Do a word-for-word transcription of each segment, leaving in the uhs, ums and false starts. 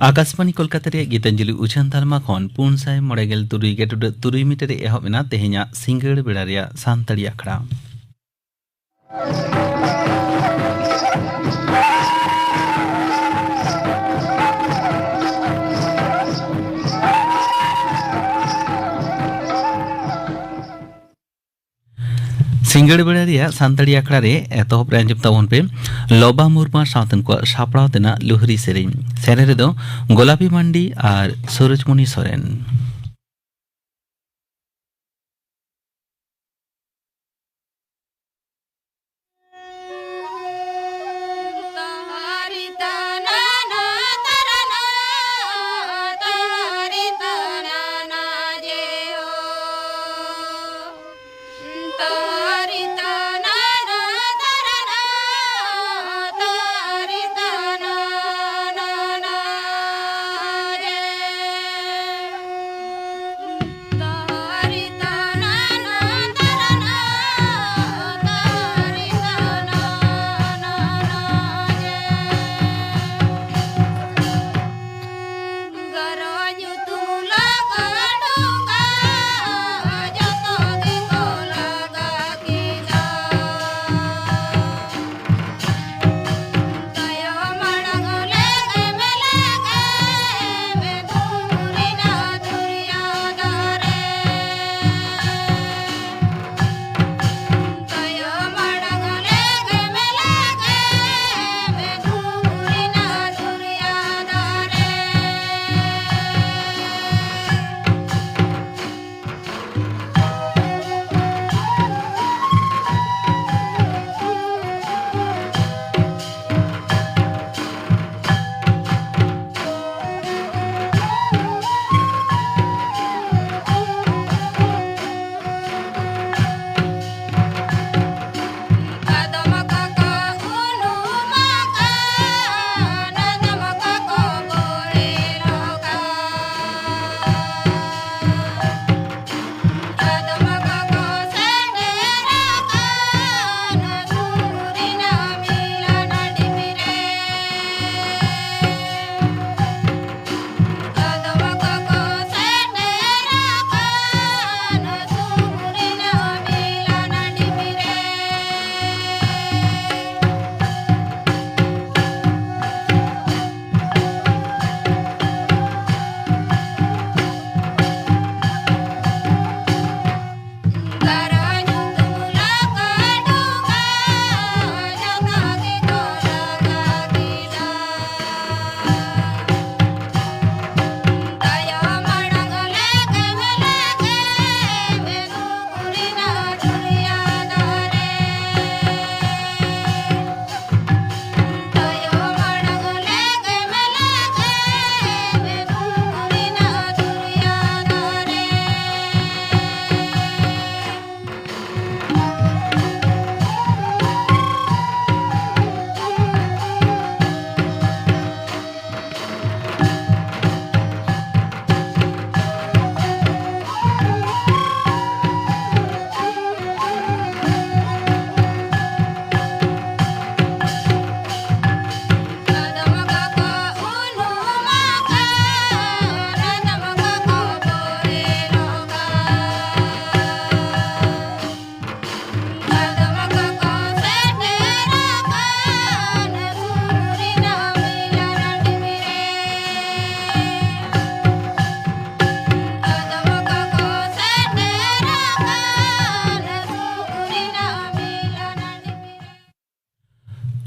ᱟᱠᱟᱥᱵᱟᱬᱤ ᱠᱳᱞᱠᱟᱛᱟ ᱨᱮᱭᱟᱜ ᱜᱤᱛᱟᱧᱡᱚᱞᱤ ᱩᱪᱷᱟᱹᱱ ᱛᱟᱞᱢᱟ ᱠᱷᱚᱱ ᱯᱩᱱ ᱥᱟᱭ ᱢᱚᱬᱮ ᱜᱮᱞ ᱛᱩᱨᱩᱭ ᱜᱮᱴᱩᱰᱟᱹᱜ ᱛᱩᱨᱩᱭ ᱢᱤᱴᱟᱨ ᱨᱮ ᱮᱦᱚᱵ ᱮᱱᱟ ᱛᱮᱦᱮᱧᱟᱜ ᱥᱤᱸᱜᱟᱹᱲ ᱵᱮᱲᱟ ᱨᱮᱭᱟᱜ ᱥᱟᱱᱛᱟᱲᱤ ᱟᱠᱷᱲᱟ᱾ ᱥᱤᱸᱜᱟᱹᱲ ᱵᱮᱲᱟ ᱨᱮᱭᱟᱜ ᱥᱟᱱᱛᱟᱲᱤ ᱟᱠᱷᱲᱟ ᱨᱮ ᱮᱛᱚᱦᱚᱵ ᱨᱮ ᱟᱸᱡᱚᱢ ᱛᱟᱵᱚᱱ ᱯᱮ ᱞᱚᱵᱟ ᱢᱩᱨᱢᱩ ᱥᱟᱶᱛᱮᱱ ᱠᱚᱣᱟᱜ ᱥᱟᱯᱲᱟᱣ ᱛᱮᱱᱟᱜ ᱞᱩᱦᱨᱤ ᱥᱮᱨᱮᱧ᱾ ᱥᱮᱨᱮᱧ ᱨᱮᱫᱚ ᱜᱳᱞᱟᱯᱤ ᱢᱟᱱᱰᱤ ᱟᱨ ᱥᱩᱨᱚᱡᱽᱢᱩᱱᱤ ᱥᱚᱨᱮᱱ᱾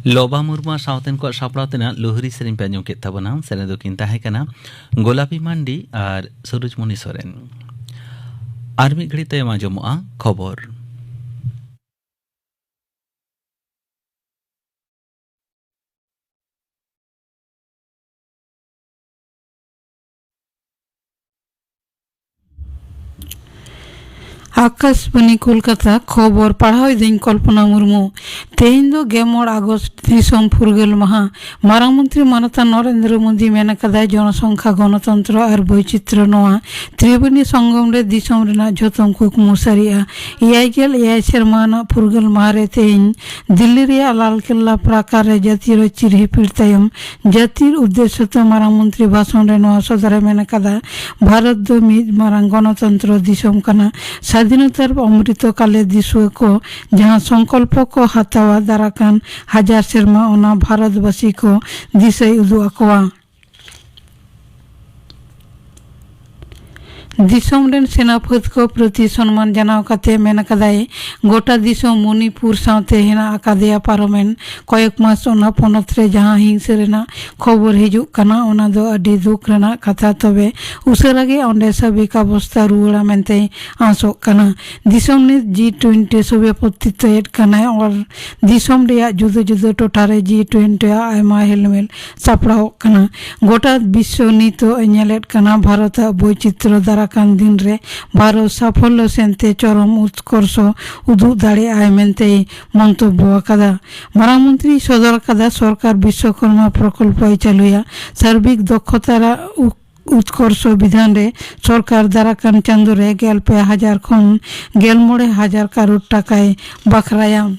ᱞᱚᱵᱟ ᱢᱩᱨᱢᱩ ᱥᱟᱶᱛᱮᱱ ᱠᱚᱣᱟᱜ ᱥᱟᱯᱲᱟᱣ ᱛᱮᱱᱟᱜ ᱞᱩᱦᱨᱤ ᱥᱮᱨᱮᱧ ᱯᱮ ᱟᱸᱡᱚᱢ ᱠᱮᱫ ᱛᱟᱵᱚᱱᱟ᱾ ᱥᱮᱨᱮᱧ ᱫᱚᱠᱤᱱ ᱛᱟᱦᱮᱸ ᱠᱟᱱᱟ ᱜᱳᱞᱟᱯᱤ ᱢᱟᱱᱰᱤ ᱟᱨ ᱥᱩᱨᱩᱡᱽᱢᱩᱱᱤ ᱥᱚᱨᱮᱱ᱾ ᱟᱨ ᱢᱤᱫ ᱜᱷᱟᱹᱲᱤᱡ ᱛᱟᱭᱚᱢ ᱟᱸᱡᱚᱢᱚᱜᱼᱟ ᱠᱷᱚᱵᱚᱨ᱾ ᱟᱠᱟᱥᱵᱟᱱᱤ ᱠᱳᱞᱠᱟᱛᱟ, ᱠᱷᱚᱵᱚᱨ ᱯᱟᱲᱦᱟᱣ ᱮᱫᱟᱹᱧ ᱠᱚᱞᱯᱚᱱᱟ ᱢᱩᱨᱢᱩ᱾ ᱛᱮᱦᱮᱧ ᱫᱚ ᱜᱮᱞ ᱢᱚᱬ ᱟᱜᱚᱥᱴ, ᱫᱤᱥᱚᱢ ᱯᱷᱩᱨᱜᱟᱹᱞ ᱢᱟᱦᱟ᱾ ᱢᱟᱨᱟᱝ ᱢᱚᱱᱛᱨᱤ ᱢᱟᱱᱚᱛᱟᱱ ᱱᱚᱨᱮᱱᱫᱨᱚ ᱢᱳᱫᱤ ᱢᱮᱱ ᱟᱠᱟᱫᱟᱭ, ᱡᱚᱱᱚᱥᱚᱝᱠᱷᱟ, ᱜᱚᱱᱚᱛᱚᱱᱛᱨᱚ ᱟᱨ ᱵᱳᱭᱪᱤᱛᱨᱚ ᱱᱚᱣᱟ ᱛᱨᱤᱵᱮᱱᱤ ᱥᱚᱝᱜᱚᱢ ᱨᱮ ᱫᱤᱥᱚᱢ ᱨᱮᱱᱟᱜ ᱡᱷᱚᱛᱚᱢ ᱠᱩᱠᱢᱩ ᱥᱟᱹᱨᱤᱜᱼᱟ᱾ ᱮᱭᱟᱭ ᱜᱮᱞ ᱮᱭᱟᱭ ᱥᱮᱨᱢᱟ ᱟᱱᱟᱜ ᱯᱷᱩᱨᱜᱟᱹᱞ ᱢᱟᱦᱟ ᱨᱮ ᱛᱮᱦᱮᱧ ᱫᱤᱞᱞᱤ ᱨᱮᱭᱟᱜ ᱞᱟᱞ ᱠᱮᱞᱞᱟ ᱯᱨᱟᱠᱟᱨ ᱨᱮ ᱡᱟᱹᱛᱤᱭᱟᱹᱨᱤ ᱪᱤᱨ ᱦᱤᱯᱤᱲ ᱛᱟᱭᱚᱢ ᱡᱟᱹᱛᱤ ᱩᱫᱽᱫᱮᱥᱥᱚ ᱛᱮ ᱢᱟᱨᱟᱝ ᱢᱚᱱᱛᱨᱤ ᱵᱷᱟᱥᱚᱱ ᱨᱮ ᱱᱚᱣᱟ ᱥᱚᱫᱚᱨᱮ ᱢᱮᱱ ᱟᱠᱟᱫᱟ, ᱵᱷᱟᱨᱚᱛ ᱫᱚ ᱢᱤᱫ ᱢᱟᱨᱟᱝ ᱜᱚᱱᱚᱛᱚᱱᱛᱨᱚ ᱫᱤᱥᱚᱢ ᱠᱟᱱᱟ᱾ ᱥᱟᱫᱷᱤᱱᱚᱛᱟ ᱚᱢᱨᱤᱛ ᱠᱟᱞᱮ ᱫᱤᱥᱩᱣᱟᱹ ᱠᱚ ᱡᱟᱦᱟᱸ ᱥᱚᱝᱠᱚᱞᱯᱚ ᱠᱚ ᱦᱟᱛᱟᱣᱟ, ᱫᱟᱨᱟᱠᱟᱱ ᱦᱟᱡᱟᱨ ᱥᱮᱨᱢᱟ ᱚᱱᱟ ᱵᱷᱟᱨᱚᱛᱵᱟᱹᱥᱤ ᱠᱚ ᱫᱤᱥᱟᱹᱭ ᱩᱫᱩᱜ ᱟᱠᱚᱣᱟ᱾ ᱫᱤᱥᱚᱢ ᱨᱮᱱ ᱥᱮᱱᱟ ᱯᱷᱟᱹᱫ ᱠᱚ ᱯᱨᱚᱛᱤ ᱥᱚᱱᱢᱟᱱ ᱡᱟᱱᱟᱣ ᱠᱟᱛᱮ ᱢᱮᱱ ᱟᱠᱟᱫᱟᱭ, ᱜᱚᱴᱟ ᱫᱤᱥᱚᱢ ᱢᱚᱱᱤᱯᱩᱨ ᱥᱟᱶᱛᱮ ᱦᱮᱱᱟᱜ ᱟᱠᱟᱫᱮᱭᱟ᱾ ᱯᱟᱨᱚᱢᱮᱱ ᱠᱚᱭᱮᱠ ᱢᱟᱥ ᱚᱱᱟ ᱯᱚᱱᱚᱛ ᱨᱮ ᱡᱟᱦᱟᱸ ᱦᱤᱝᱥᱟᱹ ᱨᱮᱱᱟᱜ ᱠᱷᱚᱵᱚᱨ ᱦᱤᱡᱩᱜ ᱠᱟᱱᱟ, ᱚᱱᱟ ᱫᱚ ᱟᱹᱰᱤ ᱫᱩᱠ ᱨᱮᱱᱟᱜ ᱠᱟᱛᱷᱟ, ᱛᱚᱵᱮ ᱩᱥᱟᱹᱨᱟ ᱜᱮ ᱚᱸᱰᱮ ᱥᱟᱵᱤᱠ ᱚᱵᱚᱥᱛᱟ ᱨᱩᱣᱟᱹᱲᱟ ᱢᱮᱱᱛᱮᱭ ᱟᱸᱥᱚᱜ ᱠᱟᱱᱟ᱾ ᱫᱤᱥᱚᱢ ᱱᱤᱛ ᱡᱤ ᱴᱩᱭᱮᱱᱴᱤ ᱥᱚᱵᱷᱟᱯᱚᱛᱤᱛᱚᱭᱮᱫ ᱠᱟᱱᱟᱭ ᱟᱨ ᱫᱤᱥᱚᱢ ᱨᱮᱭᱟᱜ ᱡᱩᱫᱟᱹ ᱡᱩᱫᱟᱹ ᱴᱚᱴᱷᱟ ᱨᱮ ᱡᱤ ᱴᱩᱭᱮᱱᱴᱤ ᱟᱜ ᱟᱭᱢᱟ ᱦᱮᱞᱢᱮᱞ ᱥᱟᱯᱲᱟᱣᱚᱜ ᱠᱟᱱᱟ᱾ ᱜᱚᱴᱟ ᱵᱤᱥᱥᱚ ᱱᱤᱛᱚᱜ ᱮ ᱧᱮᱞᱮᱫ ᱠᱟᱱᱟ ᱵᱷᱟᱨᱚᱛ ᱟᱜ ᱵᱳᱭᱪᱤᱛᱨᱚ᱾ ᱫᱟᱨᱟᱠᱟᱱ ᱫᱤᱱ ᱨᱮ ᱵᱷᱟᱨᱚᱛ ᱥᱟᱯᱷᱚᱞᱞᱚ ᱥᱮᱱᱛᱮ ᱪᱚᱨᱚᱢ ᱩᱛᱠᱚᱨᱥᱚ ᱩᱫᱩᱜ ᱫᱟᱲᱮᱭᱟᱜᱼᱟᱭ ᱢᱮᱱᱛᱮᱭ ᱢᱚᱱᱛᱚᱵᱵᱚ ᱟᱠᱟᱫᱟ᱾ ᱢᱟᱨᱟᱝ ᱢᱚᱱᱛᱨᱤᱭ ᱥᱚᱫᱚᱨ ᱟᱠᱟᱫᱟ, ᱥᱚᱨᱠᱟᱨ ᱵᱤᱥᱥᱚᱠᱚᱨᱢᱟ ᱯᱨᱚᱠᱚᱞᱯᱚᱭ ᱪᱟᱹᱞᱩᱭᱟ᱾ ᱥᱟᱨᱵᱤᱠ ᱫᱚᱠᱷᱚᱛᱟ ᱨᱮᱭᱟᱜ ᱩ-, ᱩᱛᱠᱚᱨᱥᱚ ᱵᱤᱫᱷᱟᱱ ᱨᱮ ᱥᱚᱨᱠᱟᱨ ᱫᱟᱨᱟᱠᱟᱱ ᱪᱟᱸᱫᱳ ᱨᱮ ᱜᱮᱞ ᱯᱮ ᱦᱟᱡᱟᱨ ᱠᱷᱚᱱ ᱜᱮᱞ ᱢᱚᱬᱮ ᱦᱟᱡᱟᱨ ᱠᱟᱨᱳᱲ ᱴᱟᱠᱟᱭ ᱵᱟᱠᱷᱨᱟᱭᱟ᱾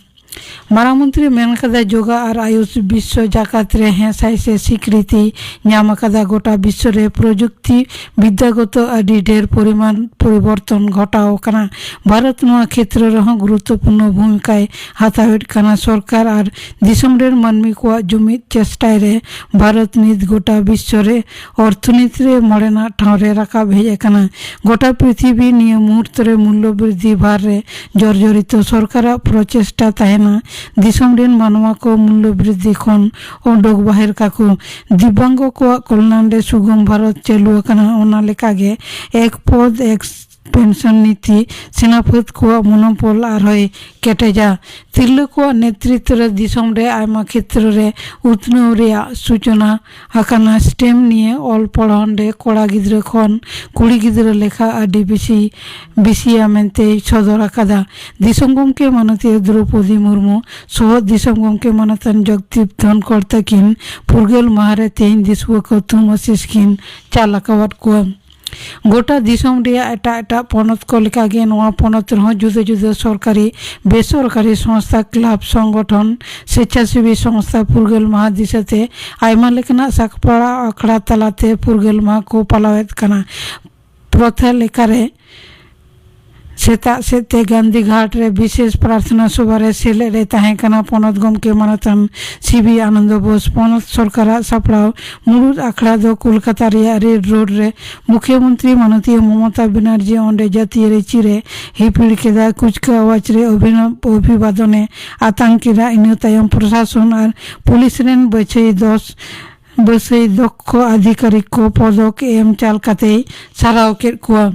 ᱢᱟᱨᱟᱝ ᱢᱚᱱᱛᱨᱤ ᱢᱮᱱ ᱠᱟᱫᱟ, ᱡᱳᱜᱟ ᱟᱨ ᱟᱭᱩᱥ ᱵᱤᱥᱥᱚ ᱡᱟᱠᱟᱛ ᱨᱮ ᱦᱮᱸ ᱥᱟᱭ ᱥᱮ ᱥᱤᱠᱨᱤᱛᱤ ᱧᱟᱢ ᱟᱠᱟᱫᱟ᱾ ᱜᱚᱴᱟ ᱵᱤᱥᱥᱚ ᱨᱮ ᱯᱨᱚᱡᱩᱠᱛᱤ ᱵᱤᱫᱽᱫᱟᱜᱚᱛᱚ ᱟᱹᱰᱤ ᱰᱷᱮᱨ ᱯᱚᱨᱤᱢᱟᱱ ᱯᱚᱨᱤᱵᱚᱨᱛᱚᱱ ᱜᱷᱚᱴᱟᱣ ᱟᱠᱟᱱᱟ᱾ ᱵᱷᱟᱨᱚᱛ ᱱᱚᱣᱟ ᱠᱷᱮᱛᱨᱚ ᱨᱮᱦᱚᱸ ᱜᱩᱨᱩᱛᱛᱚᱯᱩᱨᱱᱚ ᱵᱷᱩᱢᱤᱠᱟᱭ ᱦᱟᱛᱟᱣᱮᱫ ᱠᱟᱱᱟ᱾ ᱥᱚᱨᱠᱟᱨ ᱟᱨ ᱫᱤᱥᱚᱢ ᱨᱮᱱ ᱢᱟᱹᱱᱢᱤ ᱠᱚᱣᱟᱜ ᱡᱩᱢᱤᱫ ᱪᱮᱥᱴᱟᱭ ᱨᱮ ᱵᱷᱟᱨᱚᱛ ᱱᱤᱛ ᱜᱚᱴᱟ ᱵᱤᱥᱥᱚ ᱨᱮ ᱚᱨᱛᱷᱚᱱᱤᱛᱤ ᱨᱮ ᱢᱚᱬᱮᱱᱟᱜ ᱴᱷᱟᱶ ᱨᱮ ᱨᱟᱠᱟᱵ ᱦᱮᱡ ᱟᱠᱟᱱᱟ᱾ ᱜᱚᱴᱟ ᱯᱨᱤᱛᱷᱤᱵᱤ ᱱᱤᱭᱟᱹ ᱢᱩᱦᱩᱨᱛᱚ ᱨᱮ ᱢᱩᱞᱞᱚ ᱵᱨᱤᱫᱷᱤ ᱵᱷᱟᱨ ᱨᱮ ᱡᱚᱨᱡᱚᱨᱤᱛᱚ᱾ ᱥᱚᱨᱠᱟᱨᱟᱜ ᱯᱨᱚᱪᱮᱥᱴᱟ ᱛᱟᱦᱮᱱᱟ ᱫᱤᱥᱚᱢ ᱨᱮᱱ ᱢᱟᱱᱣᱟ ᱠᱚ ᱢᱩᱞᱞᱚ ᱵᱨᱤᱫᱽᱫᱷᱤ ᱠᱷᱚᱱ ᱚᱰᱚᱠ ᱵᱟᱦᱮᱨ ᱠᱟᱠᱚ᱾ ᱫᱤᱵᱟᱝᱜᱚ ᱠᱚᱣᱟᱜ ᱠᱚᱞᱭᱟᱱ ᱨᱮ ᱥᱩᱜᱚᱢ ᱵᱷᱟᱨᱚᱛ ᱪᱟᱹᱞᱩ ᱟᱠᱟᱱᱟ, ᱚᱱᱟ ᱞᱮᱠᱟᱜᱮ ᱮᱠ ᱯᱚᱫ ᱮᱠ ᱯᱮᱱᱥᱚᱱ ᱱᱤᱛᱤ ᱥᱮᱱᱟᱯᱷᱟᱹᱫ ᱠᱚᱣᱟᱜ ᱢᱚᱱᱳᱵᱚᱞ ᱟᱨᱦᱚᱸᱭ ᱠᱮᱴᱮᱡᱟ᱾ ᱛᱤᱨᱞᱟᱹ ᱠᱚᱣᱟᱜ ᱱᱮᱛᱨᱤᱛᱵ ᱨᱮ ᱫᱤᱥᱚᱢ ᱨᱮ ᱟᱭᱢᱟ ᱠᱷᱮᱛᱨᱚ ᱨᱮ ᱩᱛᱱᱟᱹᱣ ᱨᱮᱭᱟᱜ ᱥᱩᱪᱚᱱᱟ ᱟᱠᱟᱱᱟ᱾ ᱥᱴᱮᱢ ᱱᱤᱭᱮ ᱚᱞ ᱯᱚᱲᱦᱚᱱ ᱨᱮ ᱠᱚᱲᱟ ᱜᱤᱫᱽᱨᱟᱹ ᱠᱷᱚᱱ ᱠᱩᱲᱤ ᱜᱤᱫᱽᱨᱟᱹ ᱞᱮᱠᱷᱟ ᱟᱹᱰᱤ ᱵᱮᱥᱤ ᱵᱮᱥᱤᱭᱟ ᱢᱮᱱᱛᱮᱭ ᱥᱚᱫᱚᱨ ᱟᱠᱟᱫᱟ᱾ ᱫᱤᱥᱚᱢ ᱜᱚᱢᱠᱮ ᱢᱟᱱᱚᱛᱤᱭᱟᱹ ᱫᱨᱚᱣᱯᱚᱫᱤ ᱢᱩᱨᱢᱩ ᱥᱚᱦᱚᱫ ᱫᱤᱥᱚᱢ ᱜᱚᱢᱠᱮ ᱢᱟᱱᱚᱛᱟᱱ ᱡᱚᱜᱽᱫᱤᱯ ᱫᱷᱚᱱᱠᱚᱨ ᱛᱟᱹᱠᱤᱱ ᱯᱷᱩᱨᱜᱟᱹᱞ ᱢᱟᱦᱟ ᱨᱮ ᱛᱮᱦᱮᱧ ᱫᱤᱥᱩᱣᱟᱹ ᱠᱚ ᱛᱷᱩᱢ ᱟᱥᱤᱥ ᱠᱤᱱ ᱪᱟᱞ ᱟᱠᱟᱣᱟᱫ ᱠᱚᱣᱟ᱾ ᱜᱚᱴᱟ ᱫᱤᱥᱚᱢ ᱨᱮᱭᱟᱜ ᱮᱴᱟᱜ ᱮᱴᱟᱜ ᱯᱚᱱᱚᱛ ᱠᱚ ᱞᱮᱠᱟᱜᱮ ᱱᱚᱣᱟ ᱯᱚᱱᱚᱛ ᱨᱮᱦᱚᱸ ᱡᱩᱫᱟᱹ ᱡᱩᱫᱟᱹ ᱥᱚᱨᱠᱟᱨᱤ, ᱵᱮᱥᱚᱨᱠᱟᱨᱤ ᱥᱚᱝᱥᱛᱷᱟ, ᱠᱞᱟᱵᱽ, ᱥᱚᱝᱜᱚᱴᱷᱚᱱ, ᱥᱮᱪᱪᱷᱟᱥᱮᱵᱤ ᱥᱚᱝᱥᱛᱷᱟ ᱯᱷᱩᱨᱜᱟᱹᱞ ᱢᱟᱦᱟ ᱫᱤᱥᱟᱹᱛᱮ ᱟᱭᱢᱟ ᱞᱮᱠᱟᱱᱟᱜ ᱥᱟᱯᱲᱟᱣ ᱟᱠᱷᱲᱟ ᱛᱟᱞᱟᱛᱮ ᱯᱷᱩᱨᱜᱟᱹᱞ ᱢᱟᱦᱟ ᱠᱚ ᱯᱟᱞᱟᱣᱮᱫ ᱠᱟᱱᱟ᱾ ᱯᱨᱚᱛᱷᱟ ᱞᱮᱠᱟᱨᱮ ᱥᱮᱛᱟᱜ ᱥᱮᱫ ᱛᱮ ᱜᱟᱱᱫᱷᱤ ᱜᱷᱟᱴ ᱨᱮ ᱵᱤᱥᱮᱥ ᱯᱨᱟᱨᱛᱷᱱᱟ ᱥᱚᱵᱷᱟ ᱨᱮ ᱥᱮᱞᱮᱫ ᱨᱮ ᱛᱟᱦᱮᱸ ᱠᱟᱱᱟ ᱯᱚᱱᱚᱛ ᱜᱚᱢᱠᱮ ᱢᱟᱱᱚᱛᱟᱱ ᱥᱤ ᱵᱤ ᱟᱱᱚᱱᱫᱚ ᱵᱳᱥ᱾ ᱯᱚᱱᱚᱛ ᱥᱚᱨᱠᱟᱨᱟᱜ ᱥᱟᱯᱲᱟᱣ ᱢᱩᱲᱩᱫ ᱟᱠᱷᱲᱟ ᱫᱚ ᱠᱳᱞᱠᱟᱛᱟ ᱨᱮᱭᱟᱜ ᱨᱮᱰ ᱨᱳᱰ ᱨᱮ ᱢᱩᱠᱷᱭᱚᱢᱚᱱᱛᱨᱤ ᱢᱟᱱᱚᱛᱤᱭᱟᱹ ᱢᱚᱢᱚᱛᱟ ᱵᱮᱱᱟᱨᱡᱤ ᱚᱸᱰᱮ ᱡᱟᱹᱛᱤᱭᱟᱹᱨᱤ ᱪᱤᱨᱮ ᱦᱤᱯᱤᱲ ᱠᱮᱫᱟ, ᱠᱩᱪᱠᱟᱹ ᱟᱣᱟᱡᱽ ᱨᱮ ᱚᱵᱷᱤᱱᱚᱵ ᱚᱵᱷᱤᱵᱟᱫᱚᱱᱮ ᱟᱛᱟᱝ ᱠᱮᱫᱟ᱾ ᱤᱱᱟᱹ ᱛᱟᱭᱚᱢ ᱯᱨᱚᱥᱟᱥᱚᱱ ᱟᱨ ᱯᱩᱞᱤᱥ ᱨᱮᱱ ᱵᱟᱹᱪᱷᱟᱹᱭ ᱫᱚᱥ ᱵᱟᱹᱥᱟᱹᱭ ᱫᱚᱠᱠᱷᱚ ᱟᱫᱷᱤᱠᱟᱨᱤᱠ ᱠᱚ ᱯᱚᱫᱚᱠ ᱮᱢ ᱪᱟᱞ ᱠᱟᱛᱮᱭ ᱥᱟᱨᱦᱟᱣ ᱠᱮᱫ ᱠᱚᱣᱟ᱾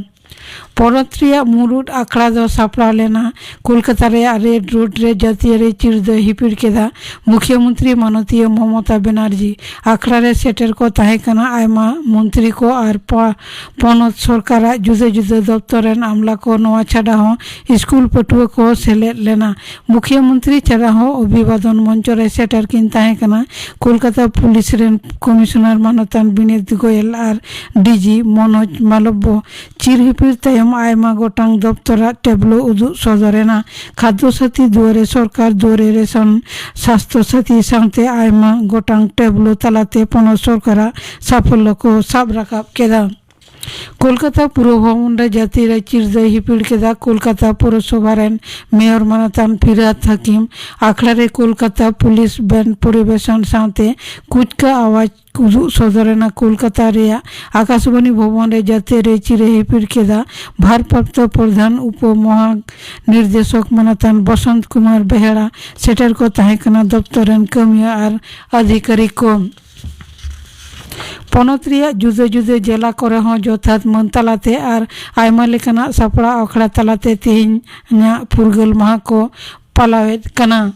ᱯᱚᱱᱚᱛ ᱨᱮᱭᱟᱜ ᱢᱩᱲᱩᱫ ᱟᱠᱷᱲᱟ ᱫᱚ ᱥᱟᱯᱲᱟᱣ ᱞᱮᱱᱟ ᱠᱳᱞᱠᱟᱛᱟ ᱨᱮᱭᱟᱜ ᱨᱮᱰ ᱨᱳᱰ ᱨᱮ ᱡᱟᱹᱛᱤᱭᱟᱹᱨᱤ ᱪᱤᱨ ᱫᱚᱭ ᱦᱤᱯᱤᱲ ᱠᱮᱫᱟ ᱢᱩᱠᱷᱭᱚᱢᱚᱱᱛᱨᱤ ᱢᱟᱱᱚᱛᱤᱭᱟᱹ ᱢᱚᱢᱚᱛᱟ ᱵᱮᱱᱟᱨᱡᱤ᱾ ᱟᱠᱷᱲᱟ ᱨᱮ ᱥᱮᱴᱮᱨ ᱠᱚ ᱛᱟᱦᱮᱸ ᱠᱟᱱᱟ ᱟᱭᱢᱟ ᱢᱚᱱᱛᱨᱤ ᱠᱚ ᱟᱨ ᱯᱚ-, ᱯᱚᱱᱚᱛ ᱥᱚᱨᱠᱟᱨᱟᱜ ᱡᱩᱫᱟᱹ ᱡᱩᱫᱟᱹ ᱫᱚᱯᱛᱚᱨ ᱨᱮᱱ ᱟᱢᱞᱟ ᱠᱚ᱾ ᱱᱚᱣᱟ ᱪᱷᱟᱰᱟ ᱦᱚᱸ ᱥᱠᱩᱞ ᱯᱟᱹᱴᱷᱩᱣᱟᱹ ᱠᱚ ᱥᱮᱞᱮᱫ ᱞᱮᱱᱟ᱾ ᱢᱩᱠᱷᱭᱚᱢᱚᱱᱛᱨᱤ ᱪᱷᱟᱰᱟ ᱦᱚᱸ ᱚᱵᱷᱤᱵᱟᱫᱚᱱ ᱢᱚᱧᱪᱚ ᱨᱮ ᱥᱮᱴᱮᱨ ᱠᱤᱱ ᱛᱟᱦᱮᱸ ᱠᱟᱱᱟ ᱠᱳᱞᱠᱟᱛᱟ ᱯᱩᱞᱤᱥ ᱨᱮᱱ ᱠᱚᱢᱤᱥᱚᱱᱟᱨ ᱢᱟᱱᱚᱛᱟᱱ ᱵᱤᱱᱤᱛ ᱜᱳᱭᱮᱞ ᱟᱨ ᱰᱤ ᱡᱤ ᱢᱚᱱᱳᱡᱽ ᱢᱟᱞᱚᱵᱽᱵᱚ᱾ ᱪᱤᱨ ᱦᱤᱯᱤᱲ ᱛᱟᱭᱚᱢ ᱟᱭᱢᱟ ᱜᱚᱴᱟᱝ ᱫᱚᱯᱛᱚᱨᱟᱜ ᱴᱮᱵᱞᱳ ᱩᱫᱩᱜ ᱥᱚᱫᱚᱨ ᱮᱱᱟ᱾ ᱠᱷᱟᱫᱽᱫᱚ ᱥᱟᱛᱷᱤ ᱫᱩᱣᱟᱨᱮ ᱥᱚᱨᱠᱟᱨ ᱫᱩᱣᱟᱨᱮ ᱨᱮᱥᱚᱱ ᱥᱟᱥᱛᱷᱚ ᱥᱟᱛᱷᱤ ᱥᱟᱶᱛᱮ ᱟᱭᱢᱟ ᱜᱚᱴᱟᱝ ᱴᱮᱵᱞᱳ ᱛᱟᱞᱟᱛᱮ ᱯᱚᱱᱚᱛ ᱥᱚᱨᱠᱟᱨᱟᱜ ᱥᱟᱯᱷᱚᱞᱞᱚ ᱠᱚ ᱥᱟᱵ ᱨᱟᱠᱟᱵ ᱠᱮᱫᱟ᱾ ᱠᱳᱞᱠᱟᱛᱟ ᱯᱩᱨᱚ ᱵᱷᱚᱵᱚᱱ ᱨᱮ ᱡᱟᱹᱛᱤ ᱨᱮ ᱪᱤᱨ ᱫᱚᱭ ᱦᱤᱯᱤᱲ ᱠᱮᱫᱟ ᱠᱳᱞᱠᱟᱛᱟ ᱯᱳᱨᱚᱥᱚᱵᱷᱟ ᱨᱮᱱ ᱢᱮᱭᱚᱨ ᱢᱟᱱᱚᱛᱟᱱ ᱯᱷᱤᱨᱦᱟᱫ ᱦᱟᱠᱤᱢ᱾ ᱟᱠᱷᱲᱟ ᱨᱮ ᱠᱳᱞᱠᱟᱛᱟ ᱯᱩᱞᱤᱥ ᱵᱮᱱᱰ ᱯᱚᱨᱤᱵᱮᱥᱚᱱ ᱥᱟᱶᱛᱮ ᱠᱩᱪᱠᱟ ᱟᱣᱟᱡᱽ ᱩᱫᱩᱜ ᱥᱚᱫᱚᱨ ᱮᱱᱟ ᱠᱳᱞᱠᱟᱛᱟ ᱨᱮᱭᱟᱜ ᱟᱠᱟᱥᱵᱟᱱᱤ ᱵᱷᱚᱵᱚᱱ ᱨᱮ ᱡᱟᱹᱛᱤᱭᱟᱹᱨᱤ ᱪᱤᱨᱟᱹ ᱦᱤᱯᱤᱲ ᱠᱮᱫᱟ᱾ ᱵᱷᱟᱨᱯᱨᱟᱯᱛᱚ ᱯᱨᱚᱫᱷᱟᱱ ᱩᱯᱚ ᱢᱚᱦᱟ ᱱᱤᱨᱫᱮᱥᱚᱠ ᱢᱟᱱᱚᱛᱟᱱ ᱵᱚᱥᱚᱱᱛ ᱠᱩᱢᱟᱨ ᱵᱮᱦᱮᱲᱟ ᱥᱮᱴᱮᱨ ᱠᱚ ᱛᱟᱦᱮᱸ ᱠᱟᱱᱟ ᱫᱚᱯᱛᱚᱨ ᱨᱮᱱ ᱠᱟᱹᱢᱤᱭᱟᱹ ᱟᱨ ᱟᱫᱷᱤᱠᱟᱨᱤᱠ ᱠᱚ᱾ ᱯᱚᱱᱚᱛ ᱨᱮᱭᱟᱜ ᱡᱩᱫᱟᱹ ᱡᱩᱫᱟᱹ ᱡᱮᱞᱟ ᱠᱚᱨᱮ ᱦᱚᱸ ᱡᱚᱛᱷᱟᱛ ᱢᱟᱹᱱ ᱛᱟᱞᱟᱛᱮ ᱟᱨ ᱟᱭᱢᱟ ᱞᱮᱠᱟᱱᱟᱜ ᱥᱟᱯᱲᱟᱣ ᱟᱠᱷᱲᱟ ᱛᱟᱞᱟᱛᱮ ᱛᱮᱦᱮᱧᱟᱜ ᱯᱷᱩᱨᱜᱟᱹᱞ ᱢᱟᱦᱟ ᱠᱚ ᱯᱟᱞᱟᱣᱮᱫ ᱠᱟᱱᱟ᱾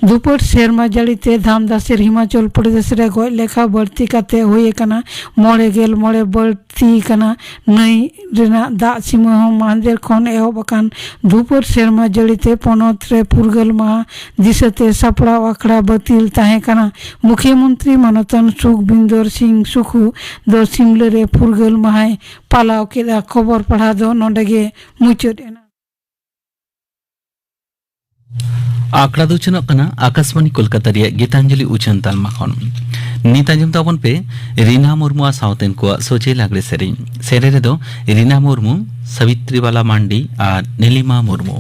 ᱫᱷᱩᱯᱟᱹᱲ ᱥᱮᱨᱢᱟ ᱡᱟᱹᱲᱤ ᱛᱮ ᱫᱷᱟᱢᱫᱟᱥᱮᱨ ᱦᱤᱢᱟᱪᱚᱞ ᱯᱨᱚᱫᱮᱥ ᱨᱮ ᱜᱚᱡ ᱞᱮᱠᱷᱟ ᱵᱟᱹᱲᱛᱤ ᱠᱟᱛᱮ ᱦᱩᱭ ᱟᱠᱟᱱᱟ ᱢᱚᱬᱮ ᱜᱮᱞ ᱢᱚᱬᱮ ᱵᱟᱹᱲᱛᱤ ᱟᱠᱟᱱᱟ᱾ ᱱᱟᱹᱭ ᱨᱮᱱᱟᱜ ᱫᱟᱜ ᱥᱤᱢᱟᱹ ᱦᱚᱸ ᱢᱟᱦᱫᱮᱨ ᱠᱷᱚᱱ ᱮᱦᱚᱵ ᱟᱠᱟᱱ ᱫᱷᱩᱯᱟᱹᱲ ᱥᱮᱨᱢᱟ ᱡᱟᱹᱲᱤ ᱛᱮ ᱯᱚᱱᱚᱛ ᱨᱮ ᱯᱷᱩᱨᱜᱟᱹᱞ ᱢᱟᱦᱟ ᱫᱤᱥᱟᱹᱛᱮ ᱥᱟᱯᱲᱟᱣ ᱟᱠᱷᱲᱟ ᱵᱟᱹᱛᱤᱞ ᱛᱟᱦᱮᱸ ᱠᱟᱱᱟ᱾ ᱢᱩᱠᱷᱭᱟᱹ ᱢᱚᱱᱛᱨᱤ ᱢᱟᱱᱚᱛᱟᱱ ᱥᱩᱠᱵᱤᱱᱫᱚᱨ ᱥᱤᱝ ᱥᱩᱠᱷᱩ ᱫᱚ ᱥᱤᱢᱞᱟᱹ ᱨᱮ ᱯᱷᱩᱨᱜᱟᱹᱞ ᱢᱟᱦᱟᱭ ᱯᱟᱞᱟᱣ ᱠᱮᱫᱟ᱾ ᱠᱷᱚᱵᱚᱨ ᱯᱟᱲᱦᱟᱣ ᱫᱚ ᱱᱚᱰᱮ ᱜᱮ ᱢᱩᱪᱟᱹᱫ ᱮᱱᱟ᱾ ᱟᱠᱷᱲᱟ ᱫᱚ ᱩᱪᱷᱟᱹᱱᱚᱜ ᱠᱟᱱᱟ ᱟᱠᱟᱥᱵᱟᱱᱤ ᱠᱳᱞᱠᱟᱛᱟ ᱨᱮᱭᱟᱜ ᱜᱤᱛᱟᱧᱡᱚᱞᱤ ᱩᱪᱷᱟᱹᱱ ᱛᱟᱞᱢᱟ ᱠᱷᱚᱱ᱾ ᱱᱤᱛ ᱟᱸᱡᱚᱢ ᱛᱟᱵᱚᱱ ᱯᱮ ᱨᱤᱱᱟ ᱢᱩᱨᱢᱩ ᱟᱨ ᱥᱟᱶᱛᱮᱱ ᱠᱚᱣᱟᱜ ᱥᱚᱡᱷᱮ ᱞᱟᱜᱽᱲᱮ ᱥᱮᱨᱮᱧ᱾ ᱥᱮᱨᱮᱧ ᱨᱮᱫᱚ ᱨᱤᱱᱟ ᱢᱩᱨᱢᱩ, ᱥᱟᱵᱤᱛᱨᱤ ᱵᱟᱞᱟ ᱢᱟᱱᱰᱤ ᱟᱨ ᱱᱤᱞᱤᱢᱟ ᱢᱩᱨᱢᱩ᱾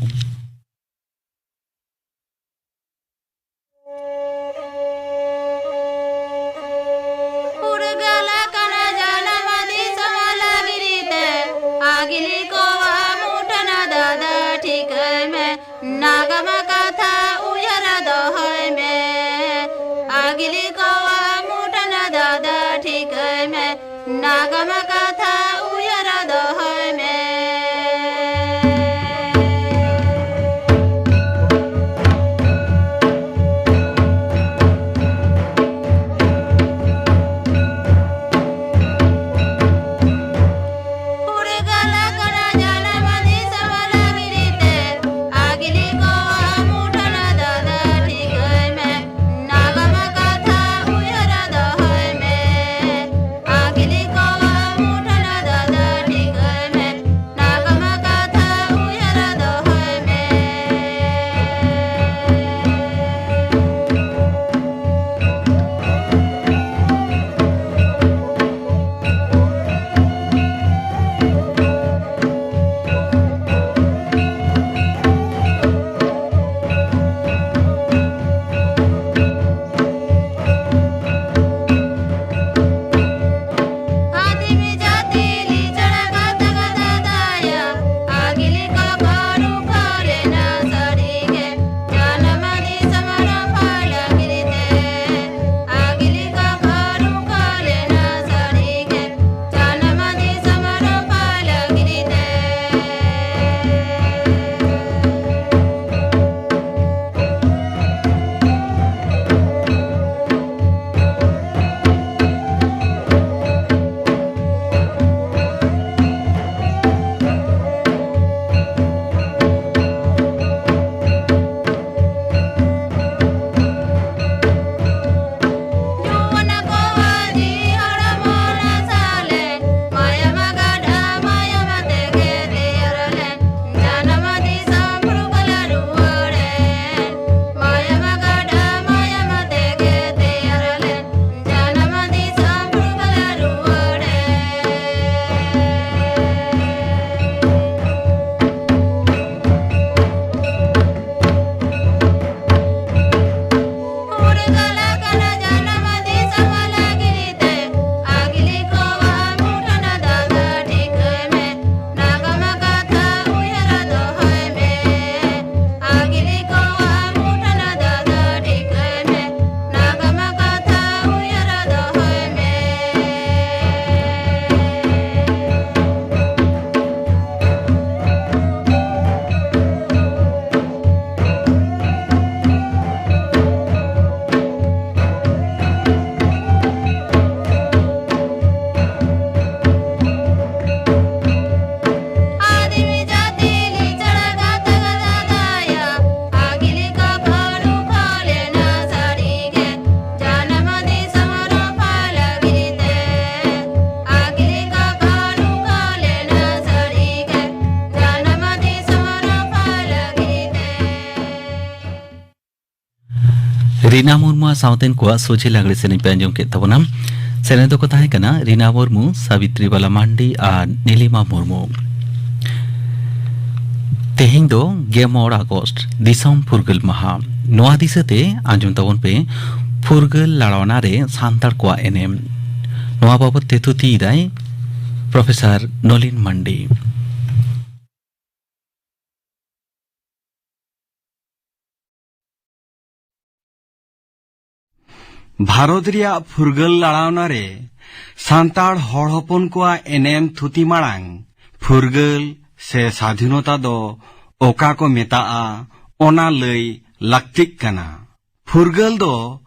ᱯᱷᱩᱨᱜᱟᱹᱞ ᱟᱠᱟᱱᱟ ᱡᱟᱱᱟᱢ ᱫᱤᱥᱚᱢ ᱞᱟᱹᱜᱤᱫ ᱛᱮ, ᱟᱹᱜᱤᱞᱤ ᱠᱚᱣᱟᱜ ᱢᱩᱴᱷᱟᱹᱱ ᱫᱟᱫᱟ ᱴᱷᱤᱠᱟᱹᱭ ᱢᱮ, ᱱᱟᱜᱟᱢ ᱠᱟᱛᱷᱟ ᱩᱭᱦᱟᱹᱨ ᱫᱚᱦᱚᱭ ᱢᱮ᱾ ᱟᱹᱜᱤᱞᱤ ᱠᱚᱣᱟᱜ ᱢᱩᱴᱷᱟᱹᱱ ᱫᱟᱫᱟ ᱴᱷᱤᱠᱟᱹᱭ ᱢᱮ, ᱱᱟᱜᱟᱢ ᱠᱟᱛᱷᱟ ᱩᱭᱦᱟᱹᱨ ᱫᱚᱦᱚᱭ ᱢᱮ᱾ ᱯᱷᱩᱨᱜᱟᱹᱞ ᱟᱠᱟᱱᱟ ᱡᱟᱱᱟᱢ ᱫᱤᱥᱚᱢ ᱞᱟᱹᱜᱤᱫ ᱛᱮ, ᱟᱹᱜᱤᱞᱤ ᱠᱚᱣᱟᱜ ᱢᱩᱴᱷᱟᱹᱱ ᱫᱟᱫᱟ ᱴᱷᱤᱠᱟᱹᱭ ᱢᱮ, ᱱᱟᱜᱟᱢ ᱠᱟᱛᱷᱟ ᱩᱭᱦᱟᱹᱨ ᱫᱚᱦᱚᱭ ᱢᱮ᱾ ᱟᱹᱜᱤᱞᱤ ᱠᱚᱣᱟᱜ ᱢᱩᱴᱷᱟᱹᱱ ᱨᱤᱱᱟ ᱢᱩᱨᱢᱩᱣᱟᱜ ᱥᱟᱶᱛᱮᱱ ᱠᱚᱣᱟᱜ ᱥᱚᱡᱷᱮ ᱞᱟᱜᱽᱲᱮ ᱥᱮᱨᱮᱧ ᱯᱮ ᱟᱸᱡᱚᱢ ᱠᱮᱫ ᱛᱟᱵᱚᱱᱟ᱾ ᱥᱮᱨᱮᱧ ᱫᱚᱠᱚ ᱛᱟᱦᱮᱸ ᱠᱟᱱᱟ ᱨᱤᱱᱟ ᱢᱩᱨᱢᱩ, ᱥᱟᱵᱤᱛᱨᱤ ᱵᱟᱞᱟ ᱢᱟᱱᱰᱤ ᱟᱨ ᱱᱤᱞᱤᱢᱟ ᱢᱩᱨᱢᱩ᱾ ᱛᱮᱦᱮᱧ ᱫᱚ ᱜᱮᱞ ᱢᱚᱬᱮ ᱟᱜᱚᱥᱴ, ᱫᱤᱥᱚᱢ ᱯᱷᱩᱨᱜᱟᱹᱞ ᱢᱟᱦᱟ᱾ ᱱᱚᱣᱟ ᱫᱤᱥᱟᱹᱛᱮ ᱟᱸᱡᱚᱢ ᱛᱟᱵᱚᱱ ᱯᱮ ᱯᱷᱩᱨᱜᱟᱹᱞ ᱞᱟᱲᱟᱣᱱᱟ ᱨᱮ ᱥᱟᱱᱛᱟᱲ ᱠᱚᱣᱟᱜ ᱮᱱᱮᱢ᱾ ᱱᱚᱣᱟ ᱵᱟᱵᱚᱛ ᱛᱮ ᱛᱷᱩᱛᱤᱭᱮᱫᱟᱭ ᱯᱨᱚᱯᱷᱮᱥᱚᱨ ᱱᱚᱞᱤᱱ ᱢᱟᱱᱰᱤ᱾ ᱵᱷᱟᱨᱚᱛ ᱨᱮᱭᱟᱜ ᱯᱷᱩᱨᱜᱟᱹᱞ ᱞᱟᱲᱟᱣᱱᱟ ᱨᱮ ᱥᱟᱱᱛᱟᱲ ᱦᱚᱲ ᱦᱚᱯᱚᱱ ᱠᱚᱣᱟᱜ ᱮᱱᱮᱢ ᱛᱷᱩᱛᱤ ᱢᱟᱲᱟᱝ, ᱯᱷᱩᱨᱜᱟᱹᱞ ᱥᱮ ᱥᱟᱫᱷᱤᱱᱚᱛᱟ ᱫᱚ ᱚᱠᱟ ᱠᱚ ᱢᱮᱛᱟᱜᱼᱟ, ᱚᱱᱟ ᱞᱟᱹᱭ ᱞᱟᱹᱠᱛᱤᱜ ᱠᱟᱱᱟ᱾ ᱯᱷᱩᱨᱜᱟᱹᱞ ᱫᱚ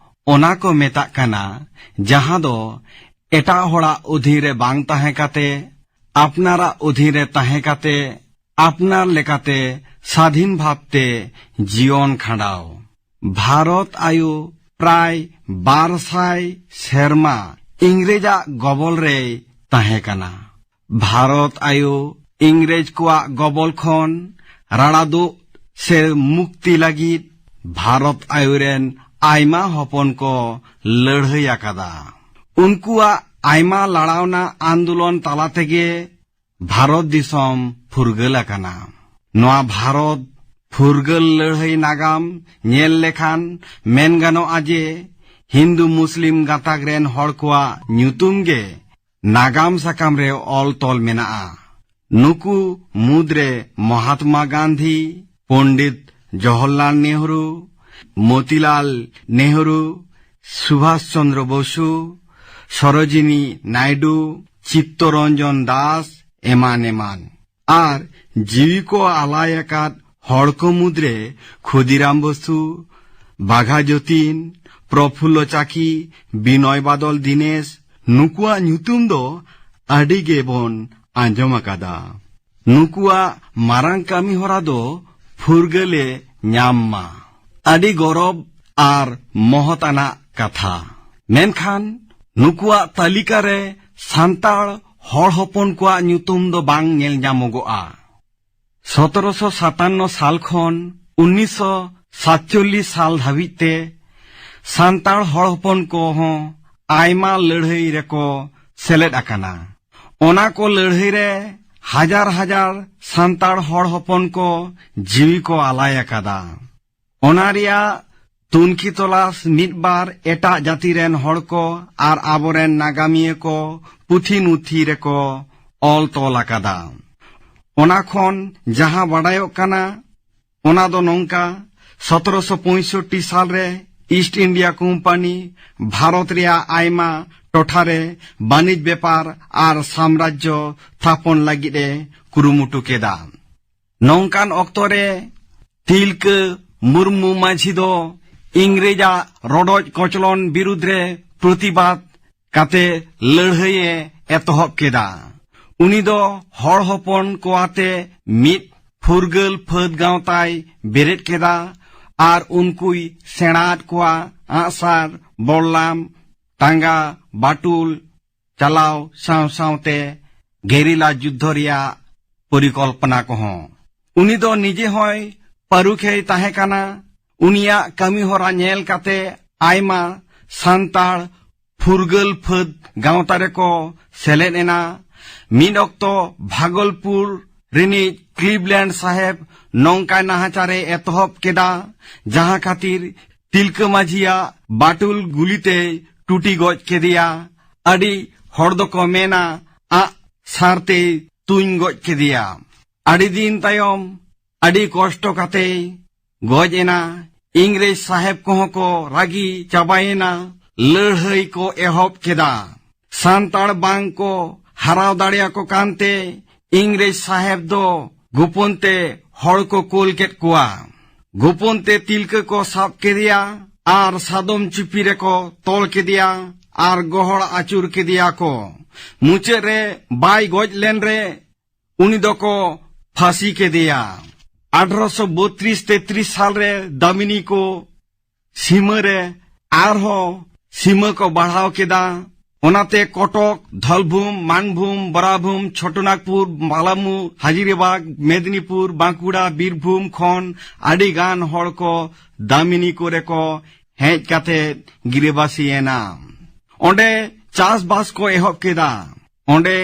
ᱚᱱᱟ ᱠᱚ ᱢᱮᱛᱟᱜ ᱠᱟᱱᱟ, ᱡᱟᱦᱟᱸ ᱫᱚ ᱮᱴᱟᱜ ᱦᱚᱲᱟᱜ ᱚᱫᱷᱤᱱ ᱨᱮ ᱵᱟᱝ ᱛᱟᱦᱮᱸ ᱠᱟᱛᱮ, ᱟᱯᱱᱟᱨᱟᱜ ᱚᱫᱷᱤᱱ ᱨᱮ ᱛᱟᱦᱮᱸ ᱠᱟᱛᱮ, ᱟᱯᱱᱟᱨ ᱞᱮᱠᱟᱛᱮ ᱥᱟᱫᱷᱤᱱ ᱵᱷᱟᱵᱽᱛᱮ ᱡᱤᱭᱚᱱ ᱠᱷᱟᱸᱰᱟᱣ᱾ ᱵᱷᱟᱨᱚᱛ ᱟᱭᱳ ᱯᱨᱟᱭ ᱵᱟᱨ ᱥᱟᱭ ᱥᱮᱨᱢᱟ ᱤᱝᱨᱮᱡᱟᱜ ᱜᱚᱵᱚᱞ ᱨᱮᱭ ᱛᱟᱦᱮᱸ ᱠᱟᱱᱟ᱾ ᱵᱷᱟᱨᱚᱛ ᱟᱭᱳ ᱤᱝᱨᱮᱡᱽ ᱠᱚᱣᱟᱜ ᱜᱚᱵᱚᱞ ᱠᱷᱚᱱ ᱨᱟᱲᱟᱫᱚᱜ ᱥᱮ ᱢᱩᱠᱛᱤ ᱞᱟᱹᱜᱤᱫ ᱵᱷᱟᱨᱚᱛ ᱟᱭᱳ ᱨᱮᱱ ᱟᱭᱢᱟ ᱦᱚᱯᱚᱱ ᱠᱚ ᱞᱟᱹᱲᱦᱟᱹᱭ ᱟᱠᱟᱫᱟ᱾ ᱩᱱᱠᱩᱣᱟᱜ ᱟᱭᱢᱟ ᱞᱟᱲᱟᱣᱱᱟ ᱟᱱᱫᱳᱞᱚᱱ ᱛᱟᱞᱟ ᱛᱮᱜᱮ ᱵᱷᱟᱨᱚᱛ ᱫᱤᱥᱚᱢ ᱯᱷᱩᱨᱜᱟᱹᱞ ᱟᱠᱟᱱᱟ᱾ ᱱᱚᱣᱟ ᱵᱷᱟᱨᱚᱛ ᱯᱷᱩᱨᱜᱟᱹᱞ ᱞᱟᱹᱲᱦᱟᱹᱭ ᱱᱟᱜᱟᱢ ᱧᱮᱞ ᱞᱮᱠᱷᱟᱱ ᱢᱮᱱ ᱜᱟᱱᱚᱜᱼᱟ ᱡᱮ ᱦᱤᱱᱫᱩ ᱢᱩᱥᱞᱤᱢ ᱜᱟᱸᱛᱟᱠ ᱨᱮᱱ ᱦᱚᱲ ᱠᱚᱣᱟᱜ ᱧᱩᱛᱩᱢ ᱜᱮ ᱱᱟᱜᱟᱢ ᱥᱟᱠᱟᱢ ᱨᱮ ᱚᱞ ᱛᱚᱞ ᱢᱮᱱᱟᱜᱼᱟ᱾ ᱱᱩᱠᱩ ᱢᱩᱫᱽᱨᱮ ᱢᱚᱦᱟᱛᱢᱟ ᱜᱟᱱᱫᱷᱤ, ᱯᱚᱱᱰᱤᱛ ᱡᱚᱣᱟᱦᱚᱨᱞᱟᱞ ᱱᱮᱦᱨᱩ, ᱢᱚᱛᱤᱞᱟᱞ ᱱᱮᱦᱨᱩ, ᱥᱩᱵᱷᱟᱥ ᱪᱚᱱᱫᱨᱚ ᱵᱚᱥᱩ, ᱥᱚᱨᱳᱡᱤᱱᱤ ᱱᱟᱭᱰᱩ, ᱪᱤᱛᱛᱚᱨᱚᱧᱡᱚᱱ ᱫᱟᱥ, ᱮᱢᱟᱱ ᱮᱢᱟᱱ᱾ ᱟᱨ ᱡᱤᱣᱤ ᱠᱚ ᱟᱞᱟᱭ ᱟᱠᱟᱫ ᱦᱚᱲ ᱠᱚ ᱢᱩᱫᱽᱨᱮ ᱠᱷᱩᱫᱤᱨᱟᱢ ᱵᱚᱥᱩ, ᱵᱟᱜᱷᱟ ᱡᱚᱛᱤᱱ, ᱯᱨᱚᱯᱷᱩᱞᱞᱚ ᱪᱟᱠᱤ, ᱵᱤᱱᱚᱭ ᱵᱟᱫᱚᱞ ᱫᱤᱱᱮᱥ, ᱱᱩᱠᱩᱣᱟᱜ ᱧᱩᱛᱩᱢ ᱫᱚ ᱟᱹᱰᱤ ᱜᱮᱵᱚᱱ ᱟᱸᱡᱚᱢ ᱟᱠᱟᱫᱟ᱾ ᱱᱩᱠᱩᱣᱟᱜ ᱢᱟᱨᱟᱝ ᱠᱟᱹᱢᱤ ᱦᱚᱨᱟ ᱫᱚ ᱯᱷᱩᱨᱜᱟᱹᱞᱮ ᱧᱟᱢ ᱢᱟ᱾ ᱟᱹᱰᱤ ᱜᱚᱨᱚᱵᱽ ᱟᱨ ᱢᱚᱦᱚᱛ ᱟᱱᱟᱜ ᱠᱟᱛᱷᱟ᱾ ᱢᱮᱱᱠᱷᱟᱱ ᱱᱩᱠᱩᱣᱟᱜ ᱛᱟᱹᱞᱤᱠᱟ ᱨᱮ ᱥᱟᱱᱛᱟᱲ ᱦᱚᱲ ᱦᱚᱯᱚᱱ ᱠᱚᱣᱟᱜ ᱧᱩᱛᱩᱢ ᱫᱚ ᱵᱟᱝ ᱧᱮᱞ ᱧᱟᱢᱚᱜᱚᱜᱼᱟ᱾ ᱥᱚᱛᱨᱚᱥᱚ ᱥᱟᱛᱟᱱᱱᱚ ᱥᱟᱞ ᱠᱷᱚᱱ ᱩᱱᱤᱥᱥᱚ ᱥᱟᱛᱪᱚᱞᱞᱤᱥ ᱥᱟᱞ ᱫᱷᱟᱹᱵᱤᱡ ᱛᱮ ᱥᱟᱱᱛᱟᱲ ᱦᱚᱲ ᱦᱚᱯᱚᱱ ᱠᱚᱦᱚᱸ ᱟᱭᱢᱟ ᱞᱟᱹᱲᱦᱟᱹᱭ ᱨᱮᱠᱚ ᱥᱮᱞᱮᱫ ᱟᱠᱟᱱᱟ᱾ ᱚᱱᱟ ᱠᱚ ᱞᱟᱹᱲᱦᱟᱹᱭ ᱨᱮ ᱦᱟᱡᱟᱨ ᱦᱟᱡᱟᱨ ᱥᱟᱱᱛᱟᱲ ᱦᱚᱲ ᱦᱚᱯᱚᱱ ᱠᱚ ᱡᱤᱣᱤ ᱠᱚ ᱟᱞᱟᱭ ᱟᱠᱟᱫᱟ᱾ ᱚᱱᱟ ᱨᱮᱭᱟᱜ ᱛᱩᱱᱠᱷᱤ ᱛᱚᱞᱟᱥ ᱢᱤᱫ ᱵᱟᱨ ᱮᱴᱟᱜ ᱡᱟᱹᱛᱤ ᱨᱮᱱ ᱦᱚᱲ ᱠᱚ ᱟᱨ ᱟᱵᱚᱨᱮᱱ ᱱᱟᱜᱟᱢᱤᱭᱟᱹ ᱠᱚ ᱯᱩᱛᱷᱤ ᱱᱩᱛᱷᱤ ᱨᱮᱠᱚ ᱚᱞ ᱛᱚᱞ ᱟᱠᱟᱫᱟ᱾ ᱚᱱᱟ ᱠᱷᱚᱱ ᱡᱟᱦᱟᱸ ᱵᱟᱰᱟᱭᱚᱜ ᱠᱟᱱᱟ, ᱚᱱᱟ ᱫᱚ ᱱᱚᱝᱠᱟ: ᱥᱚᱛᱨᱚᱥᱚ ᱯᱚᱸᱭᱥᱚᱴᱴᱤ ᱥᱟᱞ ᱨᱮ ᱤᱥᱴ ᱤᱱᱰᱤᱭᱟ ᱠᱳᱢᱯᱟᱱᱤ ᱵᱷᱟᱨᱚᱛ ᱨᱮᱭᱟᱜ ᱟᱭᱢᱟ ᱴᱚᱴᱷᱟ ᱨᱮ ᱵᱟᱹᱱᱤᱡᱽ ᱵᱮᱯᱟᱨ ᱟᱨ ᱥᱟᱢᱨᱟᱡᱽᱡᱚ ᱛᱷᱟᱯᱚᱱ ᱞᱟᱹᱜᱤᱫ ᱮ ᱠᱩᱨᱩᱢᱩᱴᱩ ᱠᱮᱫᱟ᱾ ᱱᱚᱝᱠᱟᱱ ᱚᱠᱛᱚ ᱨᱮ ᱛᱤᱞᱠᱟᱹ ᱢᱩᱨᱢᱩ ᱢᱟᱹᱡᱷᱤ ᱫᱚ ᱤᱝᱨᱮᱡᱟᱜ ᱨᱚᱰᱚᱡ ᱠᱚᱪᱞᱚᱱ ᱵᱤᱨᱩᱫᱽ ᱨᱮ ᱯᱨᱚᱛᱤᱵᱟᱫ ᱠᱟᱛᱮ ᱞᱟᱹᱲᱦᱟᱹᱭ ᱮ ᱮᱛᱚᱦᱚᱵ ᱠᱮᱫᱟ᱾ ᱩᱱᱤ ᱫᱚ ᱦᱚᱲ ᱦᱚᱯᱚᱱ ᱠᱚ ᱟᱛᱮ ᱢᱤᱫ ᱯᱷᱩᱨᱜᱟᱹᱞ ᱯᱷᱟᱹᱫ ᱜᱟᱶᱛᱟᱭ ᱵᱮᱨᱮᱫ ᱠᱮᱫᱟ ᱟᱨ ᱩᱱᱠᱩᱭ ᱥᱮᱬᱟ ᱟᱫ ᱠᱚᱣᱟ ᱟᱸᱜᱼᱥᱟᱨ, ᱵᱚᱞᱞᱟᱢ, ᱴᱟᱸᱜᱟ, ᱵᱟᱴᱩᱞ ᱪᱟᱞᱟᱣ ᱥᱟᱶ ᱥᱟᱶᱛᱮ ᱜᱮᱨᱤᱞᱟ ᱡᱩᱫᱽᱫᱷᱚ ᱨᱮᱭᱟᱜ ᱯᱚᱨᱤᱠᱚᱞᱯᱚᱱᱟ ᱠᱚᱦᱚᱸ᱾ ᱩᱱᱤ ᱫᱚ ᱱᱤᱡᱮ ᱦᱚᱸᱭ ᱯᱟᱹᱨᱩᱠᱷᱤᱭᱟᱹᱭ ᱛᱟᱦᱮᱸ ᱠᱟᱱᱟ᱾ ᱩᱱᱤᱭᱟᱜ ᱠᱟᱹᱢᱤ ᱦᱚᱨᱟ ᱧᱮᱞ ᱠᱟᱛᱮ ᱟᱭᱢᱟ ᱥᱟᱱᱛᱟᱲ ᱯᱷᱩᱨᱜᱟᱹᱞ ᱯᱷᱟᱹᱫ ᱜᱟᱶᱛᱟ ᱨᱮᱠᱚ ᱥᱮᱞᱮᱫ ᱮᱱᱟ᱾ ᱢᱤᱫ ᱚᱠᱛᱚ ᱵᱷᱟᱜᱚᱞᱯᱩᱨ ᱨᱤᱱᱤᱡ ᱠᱞᱤᱵᱞᱮᱱᱰ ᱥᱟᱦᱮᱵ ᱱᱚᱝᱠᱟᱭ ᱱᱟᱦᱟᱪᱟᱨᱮ ᱮᱛᱚᱦᱚᱵ ᱠᱮᱫᱟ, ᱡᱟᱦᱟᱸ ᱠᱷᱟᱹᱛᱤᱨ ᱛᱤᱞᱠᱟᱹ ᱢᱟᱹᱡᱷᱤᱭᱟᱜ ᱵᱟᱴᱩᱞ ᱜᱩᱞᱤᱛᱮᱭ ᱴᱩᱴᱤ ᱜᱚᱡ ᱠᱮᱫᱮᱭᱟ᱾ ᱟᱹᱰᱤ ᱦᱚᱲ ᱫᱚᱠᱚ ᱢᱮᱱᱟ, ᱟᱜ ᱥᱟᱨ ᱛᱮᱭ ᱛᱩᱧ ᱜᱚᱡ ᱠᱮᱫᱮᱭᱟ᱾ ᱟᱹᱰᱤ ᱫᱤᱱ ᱛᱟᱭᱚᱢ ᱟᱹᱰᱤ ᱠᱚᱥᱴᱚ ᱠᱟᱛᱮᱭ ᱜᱚᱡ ᱮᱱᱟ᱾ ᱤᱝᱨᱮᱡᱽ ᱥᱟᱦᱮᱵ ᱠᱚᱦᱚᱸ ᱠᱚ ᱨᱟᱹᱜᱤ ᱪᱟᱵᱟᱭᱮᱱᱟ᱾ ᱞᱟᱹᱲᱦᱟᱹᱭ ᱠᱚ ᱮᱦᱚᱵ ᱠᱮᱫᱟ᱾ ᱥᱟᱱᱛᱟᱲ ᱵᱟᱝ ᱠᱚ ᱦᱟᱨᱟᱣ ᱫᱟᱲᱮᱭᱟᱠᱚ ᱠᱟᱱᱛᱮ ᱤᱝᱨᱮᱡᱽ ᱥᱟᱦᱮᱵ ᱫᱚ ᱜᱳᱯᱚᱱ ᱛᱮ ᱦᱚᱲ ᱠᱚ ᱠᱳᱞ ᱠᱮᱫ ᱠᱚᱣᱟ᱾ ᱜᱳᱯᱚᱱ ᱛᱮ ᱛᱤᱞᱠᱟᱹ ᱠᱚ ᱥᱟᱵ ᱠᱮᱫᱮᱭᱟ ᱟᱨ ᱥᱟᱫᱚᱢ ᱪᱩᱯᱤ ᱨᱮᱠᱚ ᱛᱚᱞ ᱠᱮᱫᱮᱭᱟ ᱟᱨ ᱜᱚᱦᱚᱲ ᱟᱹᱪᱩᱨ ᱠᱮᱫᱮᱭᱟ ᱠᱚ᱾ ᱢᱩᱪᱟᱹᱫ ᱨᱮ ᱵᱟᱭ ᱜᱚᱡ ᱞᱮᱱ ᱨᱮ ᱩᱱᱤ ᱫᱚᱠᱚ ᱯᱷᱟᱹᱥᱤ ᱠᱮᱫᱮᱭᱟ᱾ ᱟᱴᱷᱨᱚᱥᱚ ᱵᱚᱛᱨᱤᱥ ᱛᱮᱛᱨᱤᱥ ᱥᱟᱞ ᱨᱮ ᱫᱟᱢᱤᱱᱤ ᱠᱚ ᱥᱤᱢᱟᱹ ᱨᱮ ᱟᱨᱦᱚᱸ ᱥᱤᱢᱟᱹ ᱠᱚ ᱵᱟᱲᱦᱟᱣ ᱠᱮᱫᱟ᱾ ᱚᱱᱟᱛᱮ ᱠᱚᱴᱚᱠ, ᱫᱷᱚᱞᱵᱷᱩᱢ, ᱢᱟᱱᱵᱷᱩᱢ, ᱵᱚᱨᱟᱵᱷᱩᱢ, ᱪᱷᱳᱴᱚᱱᱟᱜᱽᱯᱩᱨ, ᱯᱟᱞᱟᱢᱩ, ᱦᱟᱡᱤᱨᱟᱵᱟᱜᱽ, ᱢᱮᱫᱤᱱᱤᱯᱩᱨ, ᱵᱟᱸᱠᱩᱲᱟ, ᱵᱤᱨᱵᱷᱩᱢ ᱠᱷᱚᱱ ᱟᱹᱰᱤ ᱜᱟᱱ ᱦᱚᱲ ᱠᱚ ᱫᱟᱢᱤᱱᱤ ᱠᱚᱨᱮ ᱠᱚ ᱦᱮᱡ ᱠᱟᱛᱮ ᱜᱤᱨᱟᱹᱵᱟᱹᱥᱤ ᱮᱱᱟ᱾ ᱚᱸᱰᱮ ᱪᱟᱥᱵᱟᱥ ᱠᱚ ᱮᱦᱚᱵ ᱠᱮᱫᱟ᱾ ᱚᱸᱰᱮ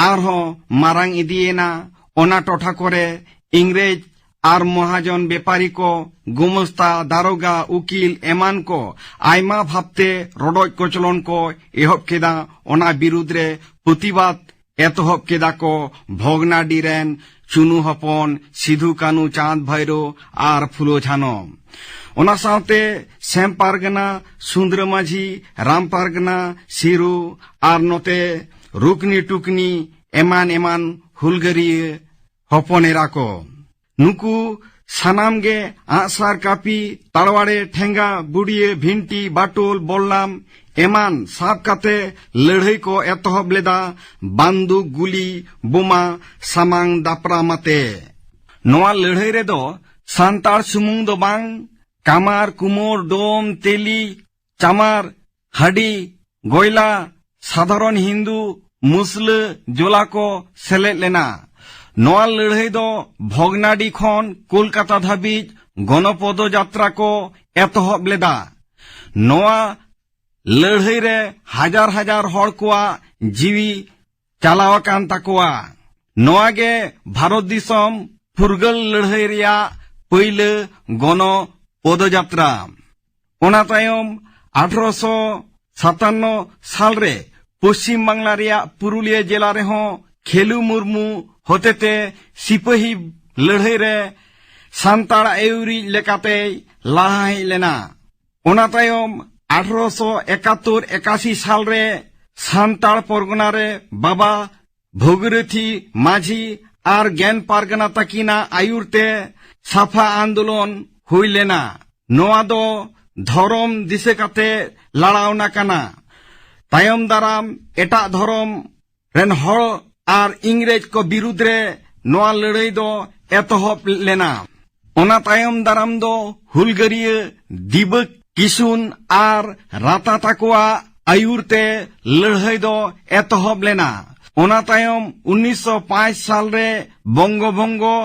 ᱟᱨᱦᱚᱸ ᱢᱟᱨᱟᱝ ᱤᱫᱤᱭᱮᱱᱟ᱾ ᱚᱱᱟ ᱴᱚᱴᱷᱟ ᱠᱚᱨᱮ ᱤᱝᱨᱮᱡᱽ ᱟᱨ ᱢᱚᱦᱟᱡᱚᱱ ᱵᱮᱯᱟᱨᱤ ᱠᱚ, ᱜᱩᱢᱟᱹᱥᱛᱟ, ᱫᱟᱨᱚᱜᱟ, ᱩᱠᱤᱞ ᱮᱢᱟᱱ ᱠᱚ ᱟᱭᱢᱟ ᱵᱷᱟᱵᱽᱛᱮ ᱨᱚᱰᱚᱡ ᱠᱚᱪᱞᱚᱱ ᱠᱚ ᱮᱦᱚᱵ ᱠᱮᱫᱟ᱾ ᱚᱱᱟ ᱵᱤᱨᱩᱫᱽ ᱨᱮ ᱯᱨᱚᱛᱤᱵᱟᱫ ᱮᱛᱚᱦᱚᱵ ᱠᱮᱫᱟ ᱠᱚ ᱵᱷᱚᱜᱽᱱᱟᱰᱤ ᱨᱮᱱ ᱪᱩᱱᱩ ᱦᱚᱯᱚᱱ, ᱥᱤᱫᱷᱩ, ᱠᱟᱹᱱᱩ, ᱪᱟᱸᱫᱽ, ᱵᱷᱟᱭᱨᱳ ᱟᱨ ᱯᱷᱩᱞᱳ, ᱡᱷᱟᱱᱚ᱾ ᱚᱱᱟ ᱥᱟᱶᱛᱮ ᱥᱮᱢ ᱯᱟᱨᱜᱟᱱᱟ, ᱥᱩᱱᱫᱨᱟᱹ ᱢᱟᱹᱡᱷᱤ, ᱨᱟᱢ ᱯᱟᱨᱜᱟᱱᱟ, ᱥᱤᱨᱩ ᱟᱨ ᱱᱚᱛᱮ ᱨᱩᱠᱱᱤ ᱴᱩᱠᱱᱤ ᱮᱢᱟᱱ ᱮᱢᱟᱱ ᱦᱩᱞᱜᱟᱹᱨᱤᱭᱟᱹ ᱦᱚᱯᱚᱱ ᱮᱨᱟ ᱠᱚ᱾ ᱱᱩᱠᱩ ᱥᱟᱱᱟᱢ ᱜᱮ ᱟᱸᱜᱼᱥᱟᱨ, ᱠᱟᱹᱯᱤ, ᱛᱟᱲᱣᱟᱲᱮ, ᱴᱷᱮᱸᱜᱟ, ᱵᱩᱰᱤᱭᱟᱹ, ᱵᱷᱤᱱᱴᱤ, ᱵᱟᱴᱳᱞ, ᱵᱚᱞᱞᱟᱢ ᱮᱢᱟᱱ ᱥᱟᱵ ᱠᱟᱛᱮ ᱞᱟᱹᱲᱦᱟᱹᱭ ᱠᱚ ᱮᱛᱚᱦᱚᱵ ᱞᱮᱫᱟ, ᱵᱟᱱᱫᱩᱠ, ᱜᱩᱞᱤ, ᱵᱳᱢᱟ ᱥᱟᱢᱟᱝ ᱫᱟᱯᱨᱟᱢ ᱟᱛᱮ᱾ ᱱᱚᱣᱟ ᱞᱟᱹᱲᱦᱟᱹᱭ ᱨᱮᱫᱚ ᱥᱟᱱᱛᱟᱲ ᱥᱩᱢᱩᱝ ᱫᱚ ᱵᱟᱝ, ᱠᱟᱢᱟᱨ, ᱠᱩᱢᱳᱨ, ᱰᱳᱢ, ᱛᱮᱞᱤ, ᱪᱟᱢᱟᱨ, ᱦᱟᱹᱰᱤ, ᱜᱚᱭᱞᱟ, ᱥᱟᱫᱷᱟᱨᱚᱱ ᱦᱤᱱᱫᱩ, ᱢᱩᱥᱞᱟᱹ, ᱡᱚᱞᱟ ᱠᱚ ᱥᱮᱞᱮᱫ ᱞᱮᱱᱟ᱾ ᱱᱚᱣᱟ ᱞᱟᱹᱲᱦᱟᱹᱭ ᱫᱚ ᱵᱷᱚᱜᱽᱱᱟᱰᱤ ᱠᱷᱚᱱ ᱠᱳᱞᱠᱟᱛᱟ ᱫᱷᱟᱹᱵᱤᱡ ᱜᱚᱱᱚᱯᱚᱫᱚ ᱡᱟᱛᱨᱟ ᱠᱚ ᱮᱛᱚᱦᱚᱵ ᱞᱮᱫᱟ᱾ ᱱᱚᱣᱟ ᱞᱟᱹᱲᱦᱟᱹᱭ ᱨᱮ ᱦᱟᱡᱟᱨ ᱦᱟᱡᱟᱨ ᱦᱚᱲ ᱠᱚᱣᱟᱜ ᱡᱤᱣᱤ ᱪᱟᱞᱟᱣ ᱟᱠᱟᱱ ᱛᱟᱠᱚᱣᱟ᱾ ᱱᱚᱣᱟ ᱜᱮ ᱵᱷᱟᱨᱚᱛ ᱫᱤᱥᱚᱢ ᱯᱷᱩᱨᱜᱟᱹᱞ ᱞᱟᱹᱲᱦᱟᱹᱭ ᱨᱮᱭᱟᱜ ᱯᱟᱹᱭᱞᱟᱹ ᱜᱚᱱᱚ ᱯᱚᱫᱚᱡᱟᱛᱨᱟ᱾ ᱚᱱᱟ ᱛᱟᱭᱚᱢ ᱟᱴᱷᱨᱚᱥᱚ ᱥᱟᱛᱟᱱᱱᱚ ᱥᱟᱞ ᱨᱮ ᱯᱚᱪᱷᱤᱢ ᱵᱟᱝᱞᱟ ᱨᱮᱭᱟᱜ ᱯᱩᱨᱩᱞᱤᱭᱟᱹ ᱡᱮᱞᱟ ᱨᱮᱦᱚᱸ ᱠᱷᱮᱞᱩ ᱢᱩᱨᱢᱩ ᱦᱚᱛᱮᱛᱮ ᱥᱤᱯᱟᱹᱦᱤ ᱞᱟᱹᱲᱦᱟᱹᱭ ᱨᱮ ᱥᱟᱱᱛᱟᱲ ᱟᱹᱭᱩᱨᱤᱡ ᱞᱮᱠᱟᱛᱮᱭ ᱞᱟᱦᱟ ᱦᱮᱡ ᱞᱮᱱᱟ᱾ ᱚᱱᱟ ᱛᱟᱭᱚᱢ ᱟᱴᱷᱨᱚᱥᱚ ᱮᱠᱟᱛᱛᱳᱨ ᱮᱠᱟᱥᱤ ᱥᱟᱞ ᱨᱮ ᱥᱟᱱᱛᱟᱲ ᱯᱚᱨᱜᱚᱱᱟ ᱨᱮ ᱵᱟᱵᱟ ᱵᱷᱚᱜᱤᱨᱚᱛᱷᱤ ᱢᱟᱹᱡᱷᱤ ᱟᱨ ᱜᱮᱱ ᱯᱟᱨᱜᱟᱱᱟ ᱛᱟᱹᱠᱤᱱᱟᱜ ᱟᱹᱭᱩᱨ ᱛᱮ ᱥᱟᱯᱷᱟ ᱟᱱᱫᱳᱞᱚᱱ ᱦᱩᱭ ᱞᱮᱱᱟ᱾ ᱱᱚᱣᱟ ᱫᱚ ᱫᱷᱚᱨᱚᱢ ᱫᱤᱥᱟᱹ ᱠᱟᱛᱮ ᱞᱟᱲᱟᱣᱱᱟ ᱠᱟᱱᱟ᱾ ᱛᱟᱭᱚᱢ ᱫᱟᱨᱟᱢ ᱮᱴᱟᱜ ᱫᱷᱚᱨᱚᱢ ᱨᱮᱱ ᱦᱚᱲ ᱟᱨ ᱤᱝᱨᱮᱡᱽ ᱠᱚ ᱵᱤᱨᱩᱫᱽ ᱨᱮ ᱱᱚᱣᱟ ᱞᱟᱹᱲᱦᱟᱹᱭ ᱫᱚ ᱮᱛᱚᱦᱚᱵ ᱞᱮᱱᱟ᱾ ᱚᱱᱟ ᱛᱟᱭᱚᱢ ᱫᱟᱨᱟᱢ ᱫᱚ ᱦᱩᱞᱜᱟᱹᱨᱤᱭᱟᱹ ᱫᱤᱵᱟᱹ ᱠᱤᱥᱩᱱ ᱟᱨ ᱨᱟᱛᱟ ᱛᱟᱠᱚᱣᱟᱜ ᱟᱹᱭᱩᱨ ᱛᱮ ᱞᱟᱹᱲᱦᱟᱹᱭ ᱫᱚ ᱮᱛᱚᱦᱚᱵ ᱞᱮᱱᱟ᱾ ᱚᱱᱟ ᱛᱟᱭᱚᱢ ᱩᱱᱤᱥᱥᱚ ᱯᱟᱸᱪ ᱥᱟᱞ ᱨᱮ ᱵᱚᱝᱜᱚ ᱵᱷᱚᱝᱜᱚ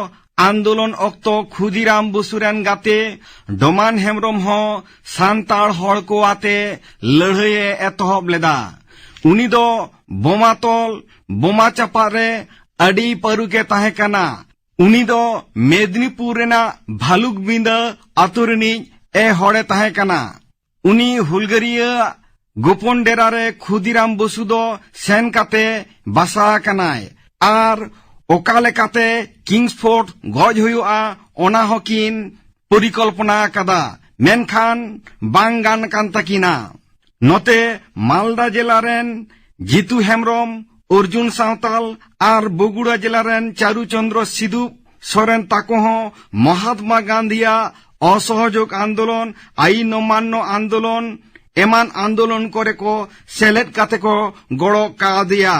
ᱟᱱᱫᱳᱞᱚᱱ ᱚᱠᱛᱚ ᱠᱷᱩᱫᱤᱨᱟᱢ ᱵᱚᱥᱩ ᱨᱮᱱ ᱜᱟᱛᱮ ᱰᱚᱢᱟᱱ ᱦᱮᱢᱵᱽᱨᱚᱢ ᱦᱚᱸ ᱥᱟᱱᱛᱟᱲ ᱦᱚᱲ ᱠᱚ ᱟᱛᱮ ᱞᱟᱹᱲᱦᱟᱹᱭ ᱮ ᱮᱛᱚᱦᱚᱵ ᱞᱮᱫᱟ᱾ ᱩᱱᱤ ᱫᱚ ᱵᱳᱢᱟ ᱛᱚᱞ, ᱵᱳᱢᱟ ᱪᱟᱯᱟᱫ ᱨᱮ ᱟᱹᱰᱤ ᱯᱟᱹᱨᱩᱠᱷ ᱮ ᱛᱟᱦᱮᱸ ᱠᱟᱱᱟ᱾ ᱩᱱᱤ ᱫᱚ ᱢᱮᱫᱽᱱᱤᱯᱩᱨ ᱨᱮᱱᱟᱜ ᱵᱷᱟᱞᱩᱠ ᱵᱤᱸᱫᱟᱹ ᱟᱛᱳ ᱨᱤᱱᱤᱡ ᱮ ᱦᱚᱲ ᱮ ᱛᱟᱦᱮᱸ ᱠᱟᱱᱟ᱾ ᱩᱱᱤ ᱦᱩᱞᱜᱟᱹᱨᱤᱭᱟᱹ ᱟᱜ ᱜᱳᱯᱚᱱ ᱰᱮᱨᱟ ᱨᱮ ᱠᱷᱩᱫᱤᱨᱟᱢ ᱵᱚᱥᱩ ᱫᱚ ᱥᱮᱱ ᱠᱟᱛᱮ ᱵᱟᱥᱟ ᱟᱠᱟᱱᱟᱭ ᱟᱨ ᱚᱠᱟ ᱞᱮᱠᱟᱛᱮ ᱠᱤᱝᱥᱯᱷᱳᱨᱰ ᱜᱚᱡ ᱦᱩᱭᱩᱜᱼᱟ, ᱚᱱᱟ ᱦᱚᱸᱠᱤᱱ ᱯᱚᱨᱤᱠᱚᱞᱯᱚᱱᱟ ᱟᱠᱟᱫᱟ, ᱢᱮᱱᱠᱷᱟᱱ ᱵᱟᱝ ᱜᱟᱱ ᱠᱟᱱ ᱛᱟᱹᱠᱤᱱᱟ᱾ ᱱᱚᱛᱮ ᱢᱟᱞᱫᱟ ᱡᱮᱞᱟ ᱨᱮᱱ ᱡᱤᱛᱩ ᱦᱮᱢᱵᱽᱨᱚᱢ, ᱚᱨᱡᱩᱱ ᱥᱟᱶᱛᱟᱞ ᱟᱨ ᱵᱚᱜᱩᱲᱟ ᱡᱮᱞᱟ ᱨᱮᱱ ᱪᱟᱨᱩ ᱪᱚᱸᱫᱽᱨᱚ ᱥᱤᱫᱩ ᱥᱚᱨᱮᱱ ᱛᱟᱠᱚ ᱦᱚᱸ ᱢᱚᱦᱟᱛᱢᱟ ᱜᱟᱱᱫᱷᱤᱭᱟᱜ ᱚᱥᱚᱦᱚᱡᱳᱜᱽ ᱟᱱᱫᱳᱞᱚᱱ, ᱟᱭᱤᱱ ᱚᱢᱟᱱᱱᱚ ᱟᱱᱫᱳᱞᱚᱱ ᱮᱢᱟᱱ ᱟᱱᱫᱳᱞᱚᱱ ᱠᱚᱨᱮ ᱠᱚ ᱥᱮᱞᱮᱫ ᱠᱟᱛᱮ ᱠᱚ ᱜᱚᱲᱚ ᱠᱟᱣᱫᱮᱭᱟ᱾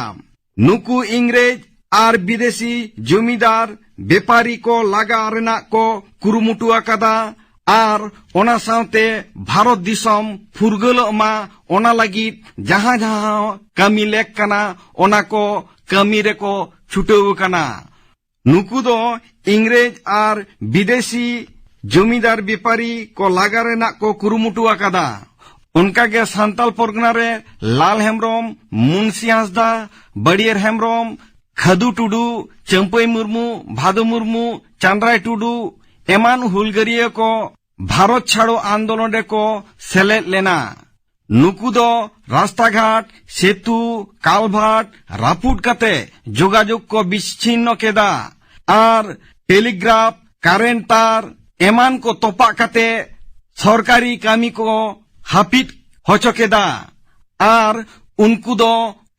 ᱱᱩᱠᱩ ᱤᱝᱨᱮᱡᱽ ᱟᱨ ᱵᱤᱫᱮᱥᱤ ᱡᱚᱢᱤᱫᱟᱨ ᱵᱮᱯᱟᱨᱤ ᱠᱚ ᱞᱟᱜᱟ ᱨᱮᱱᱟᱜ ᱠᱚ ᱠᱩᱨᱩᱢᱩᱴᱩ ᱟᱠᱟᱫᱟ ᱟᱨ ᱚᱱᱟ ᱥᱟᱶᱛᱮ ᱵᱷᱟᱨᱚᱛ ᱫᱤᱥᱚᱢ ᱯᱷᱩᱨᱜᱟᱹᱞᱚᱜ ᱢᱟ, ᱚᱱᱟ ᱞᱟᱹᱜᱤᱫ ᱡᱟᱦᱟᱸ ᱡᱟᱦᱟᱸ ᱠᱟᱹᱢᱤ ᱞᱮᱠ ᱠᱟᱱᱟ, ᱚᱱᱟ ᱠᱚ ᱠᱟᱹᱢᱤ ᱨᱮᱠᱚ ᱪᱷᱩᱴᱟᱹᱣ ᱟᱠᱟᱱᱟ᱾ ᱱᱩᱠᱩ ᱫᱚ ᱤᱝᱨᱮᱡᱽ ᱟᱨ ᱵᱤᱫᱮᱥᱤ ᱡᱚᱢᱤᱫᱟᱨ ᱵᱮᱯᱟᱨᱤ ᱠᱚ ᱞᱟᱜᱟ ᱨᱮᱱᱟᱜ ᱠᱚ ᱠᱩᱨᱩᱢᱩᱴᱩ ᱟᱠᱟᱫᱟ᱾ ᱚᱱᱠᱟᱜᱮ ᱥᱟᱱᱛᱟᱞ ᱯᱚᱨᱜᱟᱱᱟ ᱨᱮ ᱞᱟᱞ ᱦᱮᱢᱵᱽᱨᱚᱢ, ᱢᱩᱱᱥᱤ ᱦᱟᱸᱥᱫᱟ, ᱵᱟᱹᱲᱤᱭᱟᱹᱨ ᱦᱮᱢᱵᱽᱨᱚᱢ, ᱠᱷᱟᱫᱩ ᱴᱩᱰᱩ, ᱪᱟᱹᱢᱯᱟᱹᱭ ᱢᱩᱨᱢᱩ, ᱵᱷᱟᱫᱩ ᱢᱩᱨᱢᱩ, ᱪᱟᱸᱫᱽᱨᱟᱭ ᱴᱩᱰᱩ ᱮᱢᱟᱱ ᱦᱩᱞᱜᱟᱹᱨᱤᱭᱟᱹ ᱠᱚ ᱵᱷᱟᱨᱚᱛ ᱪᱷᱟᱲᱚ ᱟᱱᱫᱳᱞᱚᱱ ᱨᱮᱠᱚ ᱥᱮᱞᱮᱫ ᱞᱮᱱᱟ᱾ ᱱᱩᱠᱩ ᱫᱚ ᱨᱟᱥᱛᱟ ᱜᱷᱟᱴ, ᱥᱮᱛᱩ, ᱠᱟᱞᱵᱷᱟᱨᱴ ᱨᱟᱹᱯᱩᱫ ᱠᱟᱛᱮ ᱡᱳᱜᱟᱡᱳᱜᱽ ᱠᱚ ᱵᱤᱪᱷᱤᱱᱱᱚ ᱠᱮᱫᱟ ᱟᱨ ᱴᱮᱞᱤᱜᱨᱟᱯᱷ, ᱠᱟᱨᱮᱱᱴ ᱛᱟᱨ ᱮᱢᱟᱱ ᱠᱚ ᱛᱚᱯᱟᱜ ᱠᱟᱛᱮ ᱥᱚᱨᱠᱟᱨᱤ ᱠᱟᱹᱢᱤ ᱠᱚ ᱦᱟᱹᱯᱤᱫ ᱦᱚᱪᱚ ᱠᱮᱫᱟ᱾ ᱟᱨ ᱩᱱᱠᱩ ᱫᱚ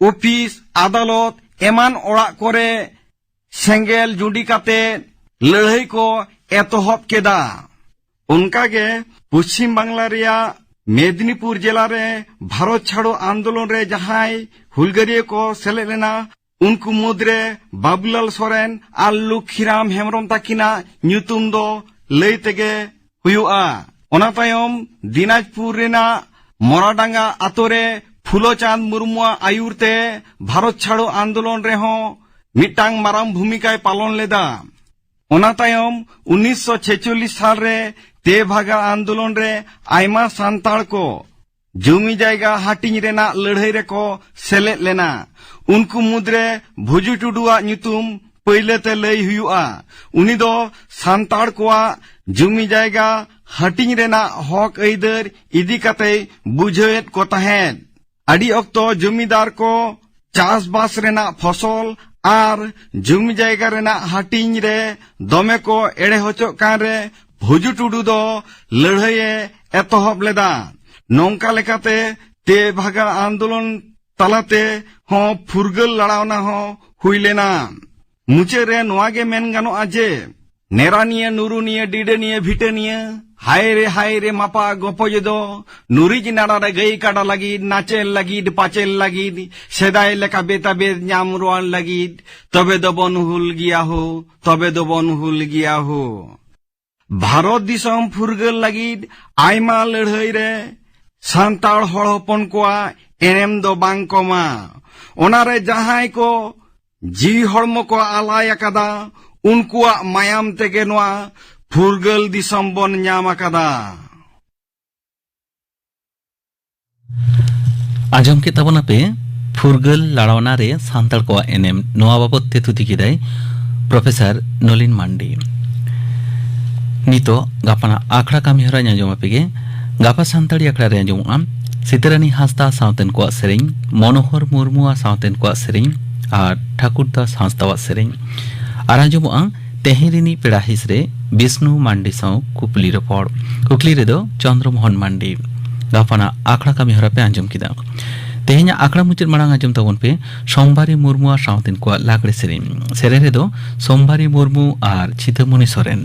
ᱚᱯᱷᱤᱥ, ᱟᱫᱟᱞᱚᱛ ᱮᱢᱟᱱ ᱚᱲᱟᱜ ᱠᱚᱨᱮ ᱥᱮᱸᱜᱮᱞ ᱡᱩᱸᱰᱤ ᱠᱟᱛᱮ ᱞᱟᱹᱲᱦᱟᱹᱭ ᱠᱚ ᱮᱛᱚᱦᱚᱵ ᱠᱮᱫᱟ᱾ ᱚᱱᱠᱟᱜᱮ ᱯᱚᱪᱷᱤᱢ ᱵᱟᱝᱞᱟ ᱨᱮᱭᱟᱜ ᱢᱮᱫᱽᱱᱤᱯᱩᱨ ᱡᱮᱞᱟ ᱨᱮ ᱵᱷᱟᱨᱚᱛ ᱪᱷᱟᱲᱚ ᱟᱱᱫᱳᱞᱚᱱ ᱨᱮ ᱡᱟᱦᱟᱸᱭ ᱦᱩᱞᱜᱟᱹᱨᱤᱭᱟᱹ ᱠᱚ ᱥᱮᱞᱮᱫ ᱞᱮᱱᱟ, ᱩᱱᱠᱩ ᱢᱩᱫᱽᱨᱮ ᱵᱟᱵᱩᱞᱟᱞ ᱥᱚᱨᱮᱱ ᱟᱨ ᱞᱚᱠᱷᱤᱨᱟᱢ ᱦᱮᱢᱵᱽᱨᱚᱢ ᱛᱟᱹᱠᱤᱱᱟᱜ ᱧᱩᱛᱩᱢ ᱫᱚ ᱞᱟᱹᱭ ᱛᱮᱜᱮ ᱦᱩᱭᱩᱜᱼᱟ᱾ ᱚᱱᱟ ᱛᱟᱭᱚᱢ ᱫᱤᱱᱟᱡᱽᱯᱩᱨ ᱨᱮᱱᱟᱜ ᱢᱚᱨᱟᱰᱟᱸᱜᱟ ᱟᱛᱳ ᱨᱮ ᱯᱷᱩᱞᱳ ᱪᱟᱸᱫᱽ ᱢᱩᱨᱢᱩᱣᱟᱜ ᱟᱹᱭᱩᱨ ᱛᱮ ᱵᱷᱟᱨᱚᱛ ᱪᱷᱟᱲᱚ ᱟᱱᱫᱳᱞᱚᱱ ᱨᱮᱦᱚᱸ ᱢᱤᱫᱴᱟᱝ ᱢᱟᱨᱟᱝ ᱵᱷᱩᱢᱤᱠᱟᱭ ᱯᱟᱞᱚᱱ ᱞᱮᱫᱟ᱾ ᱚᱱᱟ ᱛᱟᱭᱚᱢ ᱩᱱᱤᱥᱥᱚ ᱪᱷᱮᱪᱚᱞᱞᱤᱥ ᱥᱟᱞ ᱨᱮ ᱛᱮᱵᱷᱟᱜᱟ ᱟᱱᱫᱳᱞᱚᱱ ᱨᱮ ᱟᱭᱢᱟ ᱥᱟᱱᱛᱟᱲ ᱠᱚ ᱡᱩᱢᱤ ᱡᱟᱭᱜᱟ ᱦᱟᱹᱴᱤᱧ ᱨᱮᱱᱟᱜ ᱞᱟᱹᱲᱦᱟᱹᱭ ᱨᱮᱠᱚ ᱥᱮᱞᱮᱫ ᱞᱮᱱᱟ᱾ ᱩᱱᱠᱩ ᱢᱩᱫᱽᱨᱮ ᱵᱷᱩᱡᱩ ᱴᱩᱰᱩᱣᱟᱜ ᱧᱩᱛᱩᱢ ᱯᱟᱹᱭᱞᱟᱹ ᱛᱮ ᱞᱟᱹᱭ ᱦᱩᱭᱩᱜᱼᱟ᱾ ᱩᱱᱤ ᱫᱚ ᱥᱟᱱᱛᱟᱲ ᱠᱚᱣᱟᱜ ᱡᱩᱢᱤ ᱡᱟᱭᱜᱟ ᱦᱟᱹᱴᱤᱧ ᱨᱮᱱᱟᱜ ᱦᱚᱠ ᱟᱹᱭᱫᱟᱹᱨ ᱤᱫᱤ ᱠᱟᱛᱮᱭ ᱵᱩᱡᱷᱟᱹᱣᱮᱫ ᱠᱚ ᱛᱟᱦᱮᱸᱫ᱾ ᱟᱹᱰᱤ ᱚᱠᱛᱚ ᱡᱩᱢᱤᱫᱟᱨ ᱠᱚ ᱪᱟᱥᱵᱟᱥ ᱨᱮᱱᱟᱜ ᱯᱷᱚᱥᱚᱞ ᱟᱨ ᱡᱩᱢᱤ ᱡᱟᱭᱜᱟ ᱨᱮᱱᱟᱜ ᱦᱟᱹᱴᱤᱧ ᱨᱮ ᱫᱚᱢᱮ ᱠᱚ ᱮᱲᱮ ᱦᱚᱪᱚᱜ ᱠᱟᱱ ᱨᱮ ᱵᱷᱩᱡᱩ ᱴᱩᱰᱩ ᱫᱚ ᱞᱟᱹᱲᱦᱟᱹᱭᱮ ᱮᱛᱚᱦᱚᱵ ᱞᱮᱫᱟ᱾ ᱱᱚᱝᱠᱟ ᱞᱮᱠᱟᱛᱮ ᱛᱮ ᱵᱷᱟᱜᱟ ᱟᱱᱫᱳᱞᱚᱱ ᱛᱟᱞᱟᱛᱮ ᱦᱚᱸ ᱯᱷᱩᱨᱜᱟᱹᱞ ᱞᱟᱲᱟᱣᱱᱟ ᱦᱚᱸ ᱦᱩᱭ ᱞᱮᱱᱟ᱾ ᱢᱩᱪᱟᱹᱫ ᱨᱮ ᱱᱚᱣᱟ ᱜᱮ ᱢᱮᱱ ᱜᱟᱱᱚᱜᱼᱟ ᱡᱮ ᱱᱮᱨᱟᱱᱤᱭᱟᱹ, ᱱᱩᱨᱩᱱᱤᱭᱟᱹ, ᱰᱤᱰᱟᱹᱱᱤᱭᱟᱹ, ᱵᱷᱤᱴᱟᱹᱱᱤᱭᱟᱹ, ᱦᱟᱭ ᱨᱮ, ᱦᱟᱭ ᱨᱮ, ᱢᱟᱯᱟ ᱜᱚᱯᱚᱡ ᱫᱚ, ᱱᱩᱨᱤᱡ ᱱᱟᱲᱟ ᱨᱮ ᱜᱟᱹᱭ ᱠᱟᱰᱟ ᱞᱟᱹᱜᱤᱫ, ᱱᱟᱪᱮᱞ ᱞᱟᱹᱜᱤᱫ, ᱯᱟᱪᱮᱞ ᱞᱟᱹᱜᱤᱫ, ᱥᱮᱫᱟᱭ ᱞᱮᱠᱟ ᱵᱮᱛᱟᱵᱮᱫ ᱧᱟᱢ ᱨᱩᱣᱟᱹᱲ ᱞᱟᱹᱜᱤᱫ, ᱛᱚᱵᱮ ᱫᱚᱵᱚᱱ ᱦᱩᱞ ᱜᱮᱭᱟ ᱦᱳ, ᱛᱚᱵᱮ ᱫᱚᱵᱚᱱ ᱦᱩᱞ ᱜᱮᱭᱟ ᱦᱳ᱾ ᱵᱷᱟᱨᱚᱛ ᱫᱤᱥᱚᱢ ᱯᱷᱩᱨᱜᱟᱹᱞ ᱞᱟᱹᱜᱤᱫ ᱟᱭᱢᱟ ᱞᱟᱹᱲᱦᱟᱹᱭ ᱨᱮ ᱥᱟᱱᱛᱟᱲ ᱦᱚᱲ ᱦᱚᱯᱚᱱ ᱠᱚᱣᱟᱜ ᱮᱱᱮᱢ ᱫᱚ ᱵᱟᱝ ᱠᱚᱢᱟ᱾ ᱚᱱᱟᱨᱮ ᱡᱟᱦᱟᱸᱭ ᱠᱚ ᱡᱤᱣᱤ ᱦᱚᱲᱢᱚ ᱠᱚ ᱟᱞᱟᱭ ᱟᱠᱟᱫᱟ, ᱩᱱᱠᱩᱣᱟᱜ ᱢᱟᱭᱟᱢ ᱛᱮᱜᱮ ᱱᱚᱣᱟ ᱯᱷᱩᱨᱜᱟᱹᱞ ᱫᱤᱥᱚᱢ ᱵᱚᱱ ᱧᱟᱢ ᱟᱠᱟᱫᱟ᱾ ᱟᱸᱡᱚᱢ ᱠᱮᱫ ᱛᱟᱵᱚᱱᱟᱯᱮ ᱯᱷᱩᱨᱜᱟᱹᱞ ᱞᱟᱲᱟᱣᱱᱟ ᱨᱮ ᱥᱟᱱᱛᱟᱲ ᱠᱚᱣᱟᱜ ᱮᱱᱮᱢ, ᱱᱚᱣᱟ ᱵᱟᱵᱚᱛ ᱛᱮ ᱛᱷᱩᱛᱤ ᱠᱮᱫᱟᱭ ᱯᱨᱚᱯᱷᱮᱥᱚᱨ ᱱᱚᱞᱤᱱ ᱢᱟᱱᱰᱤ᱾ ᱱᱤᱛᱚᱜ ᱜᱟᱯᱟᱱᱟᱜ ᱟᱠᱷᱲᱟ ᱠᱟᱹᱢᱤ ᱦᱚᱨᱟᱧ ᱟᱸᱡᱚᱢ ᱟᱯᱮ ᱜᱮ᱾ ᱜᱟᱯᱟ ᱥᱟᱱᱛᱟᱲᱤ ᱟᱠᱷᱲᱟ ᱨᱮ ᱟᱸᱡᱚᱢᱚᱜᱼᱟ ᱥᱤᱛᱟᱹᱨᱟᱹᱱᱤ ᱦᱟᱸᱥᱫᱟ ᱥᱟᱶᱛᱮᱱ ᱠᱚᱣᱟᱜ ᱥᱮᱨᱮᱧ, ᱢᱚᱱᱳᱦᱚᱨ ᱢᱩᱨᱢᱩᱣᱟᱜ ᱥᱟᱶᱛᱮᱱ ᱠᱚᱣᱟᱜ ᱥᱮᱨᱮᱧ ᱟᱨ ᱴᱷᱟᱹᱠᱩᱨ ᱫᱟᱥ ᱦᱟᱸᱥᱫᱟᱣᱟᱜ ᱥᱮᱨᱮᱧ᱾ ᱟᱨ ᱟᱸᱡᱚᱢᱚᱜᱼᱟ ᱛᱮᱦᱮᱧ ᱨᱤᱱᱤᱡ ᱯᱮᱲᱟ ᱦᱤᱸᱥ ᱨᱮ ᱵᱤᱥᱱᱩ ᱢᱟᱱᱰᱤ ᱥᱟᱶ ᱠᱩᱠᱞᱤ ᱨᱚᱯᱚᱲ᱾ ᱠᱩᱠᱞᱤ ᱨᱮᱫᱚ ᱪᱚᱱᱫᱨᱚ ᱢᱳᱦᱚᱱ ᱢᱟᱱᱰᱤ᱾ ᱜᱟᱯᱟᱱᱟᱜ ᱟᱠᱷᱲᱟ ᱠᱟᱹᱢᱤ ᱦᱚᱨᱟ ᱯᱮ ᱟᱸᱡᱚᱢ ᱠᱮᱫᱟ᱾ ᱛᱮᱦᱮᱧᱟᱜ ᱟᱠᱷᱲᱟ ᱢᱩᱪᱟᱹᱫ ᱢᱟᱲᱟᱝ ᱟᱸᱡᱚᱢ ᱛᱟᱵᱚᱱ ᱯᱮ ᱥᱳᱢᱵᱟᱨᱤ ᱢᱩᱨᱢᱩ ᱟᱨ ᱥᱟᱶᱛᱮᱱ ᱠᱚᱣᱟᱜ ᱞᱟᱜᱽᱲᱮ ᱥᱮᱨᱮᱧ᱾ ᱥᱮᱨᱮᱧ ᱨᱮᱫᱚ ᱥᱳᱢᱵᱟᱨᱤ ᱢᱩᱨᱢᱩ ᱟᱨ ᱪᱷᱤᱛᱟᱹᱢᱩᱱᱤ ᱥᱚᱨᱮᱱ᱾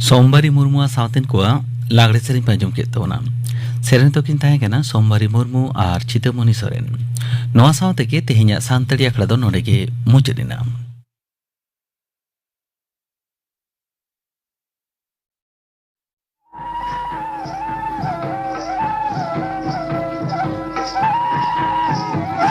ᱥᱳᱢᱵᱟᱨᱤ ᱢᱩᱨᱢᱩᱣᱟᱜ ᱥᱟᱶᱛᱮᱱ ᱠᱚᱣᱟᱜ ᱞᱟᱜᱽᱲᱮ ᱥᱮᱨᱮᱧ ᱯᱮ ᱟᱸᱡᱚᱢ ᱠᱮᱫ ᱛᱟᱵᱚᱱᱟ᱾ ᱥᱮᱨᱮᱧ ᱫᱚᱠᱤᱱ ᱛᱟᱦᱮᱸ ᱠᱟᱱᱟ ᱥᱳᱢᱵᱟᱨᱤ ᱢᱩᱨᱢᱩ ᱟᱨ ᱪᱷᱤᱛᱟᱹᱢᱚᱱᱤ ᱥᱚᱨᱮᱱ᱾ ᱱᱚᱣᱟ ᱥᱟᱶ ᱛᱮᱜᱮ ᱛᱮᱦᱮᱧᱟᱜ ᱥᱟᱱᱛᱟᱲᱤ ᱟᱠᱷᱲᱟ ᱫᱚ ᱱᱚᱰᱮ ᱜᱮ ᱢᱩᱪᱟᱹᱫ ᱮᱱᱟ᱾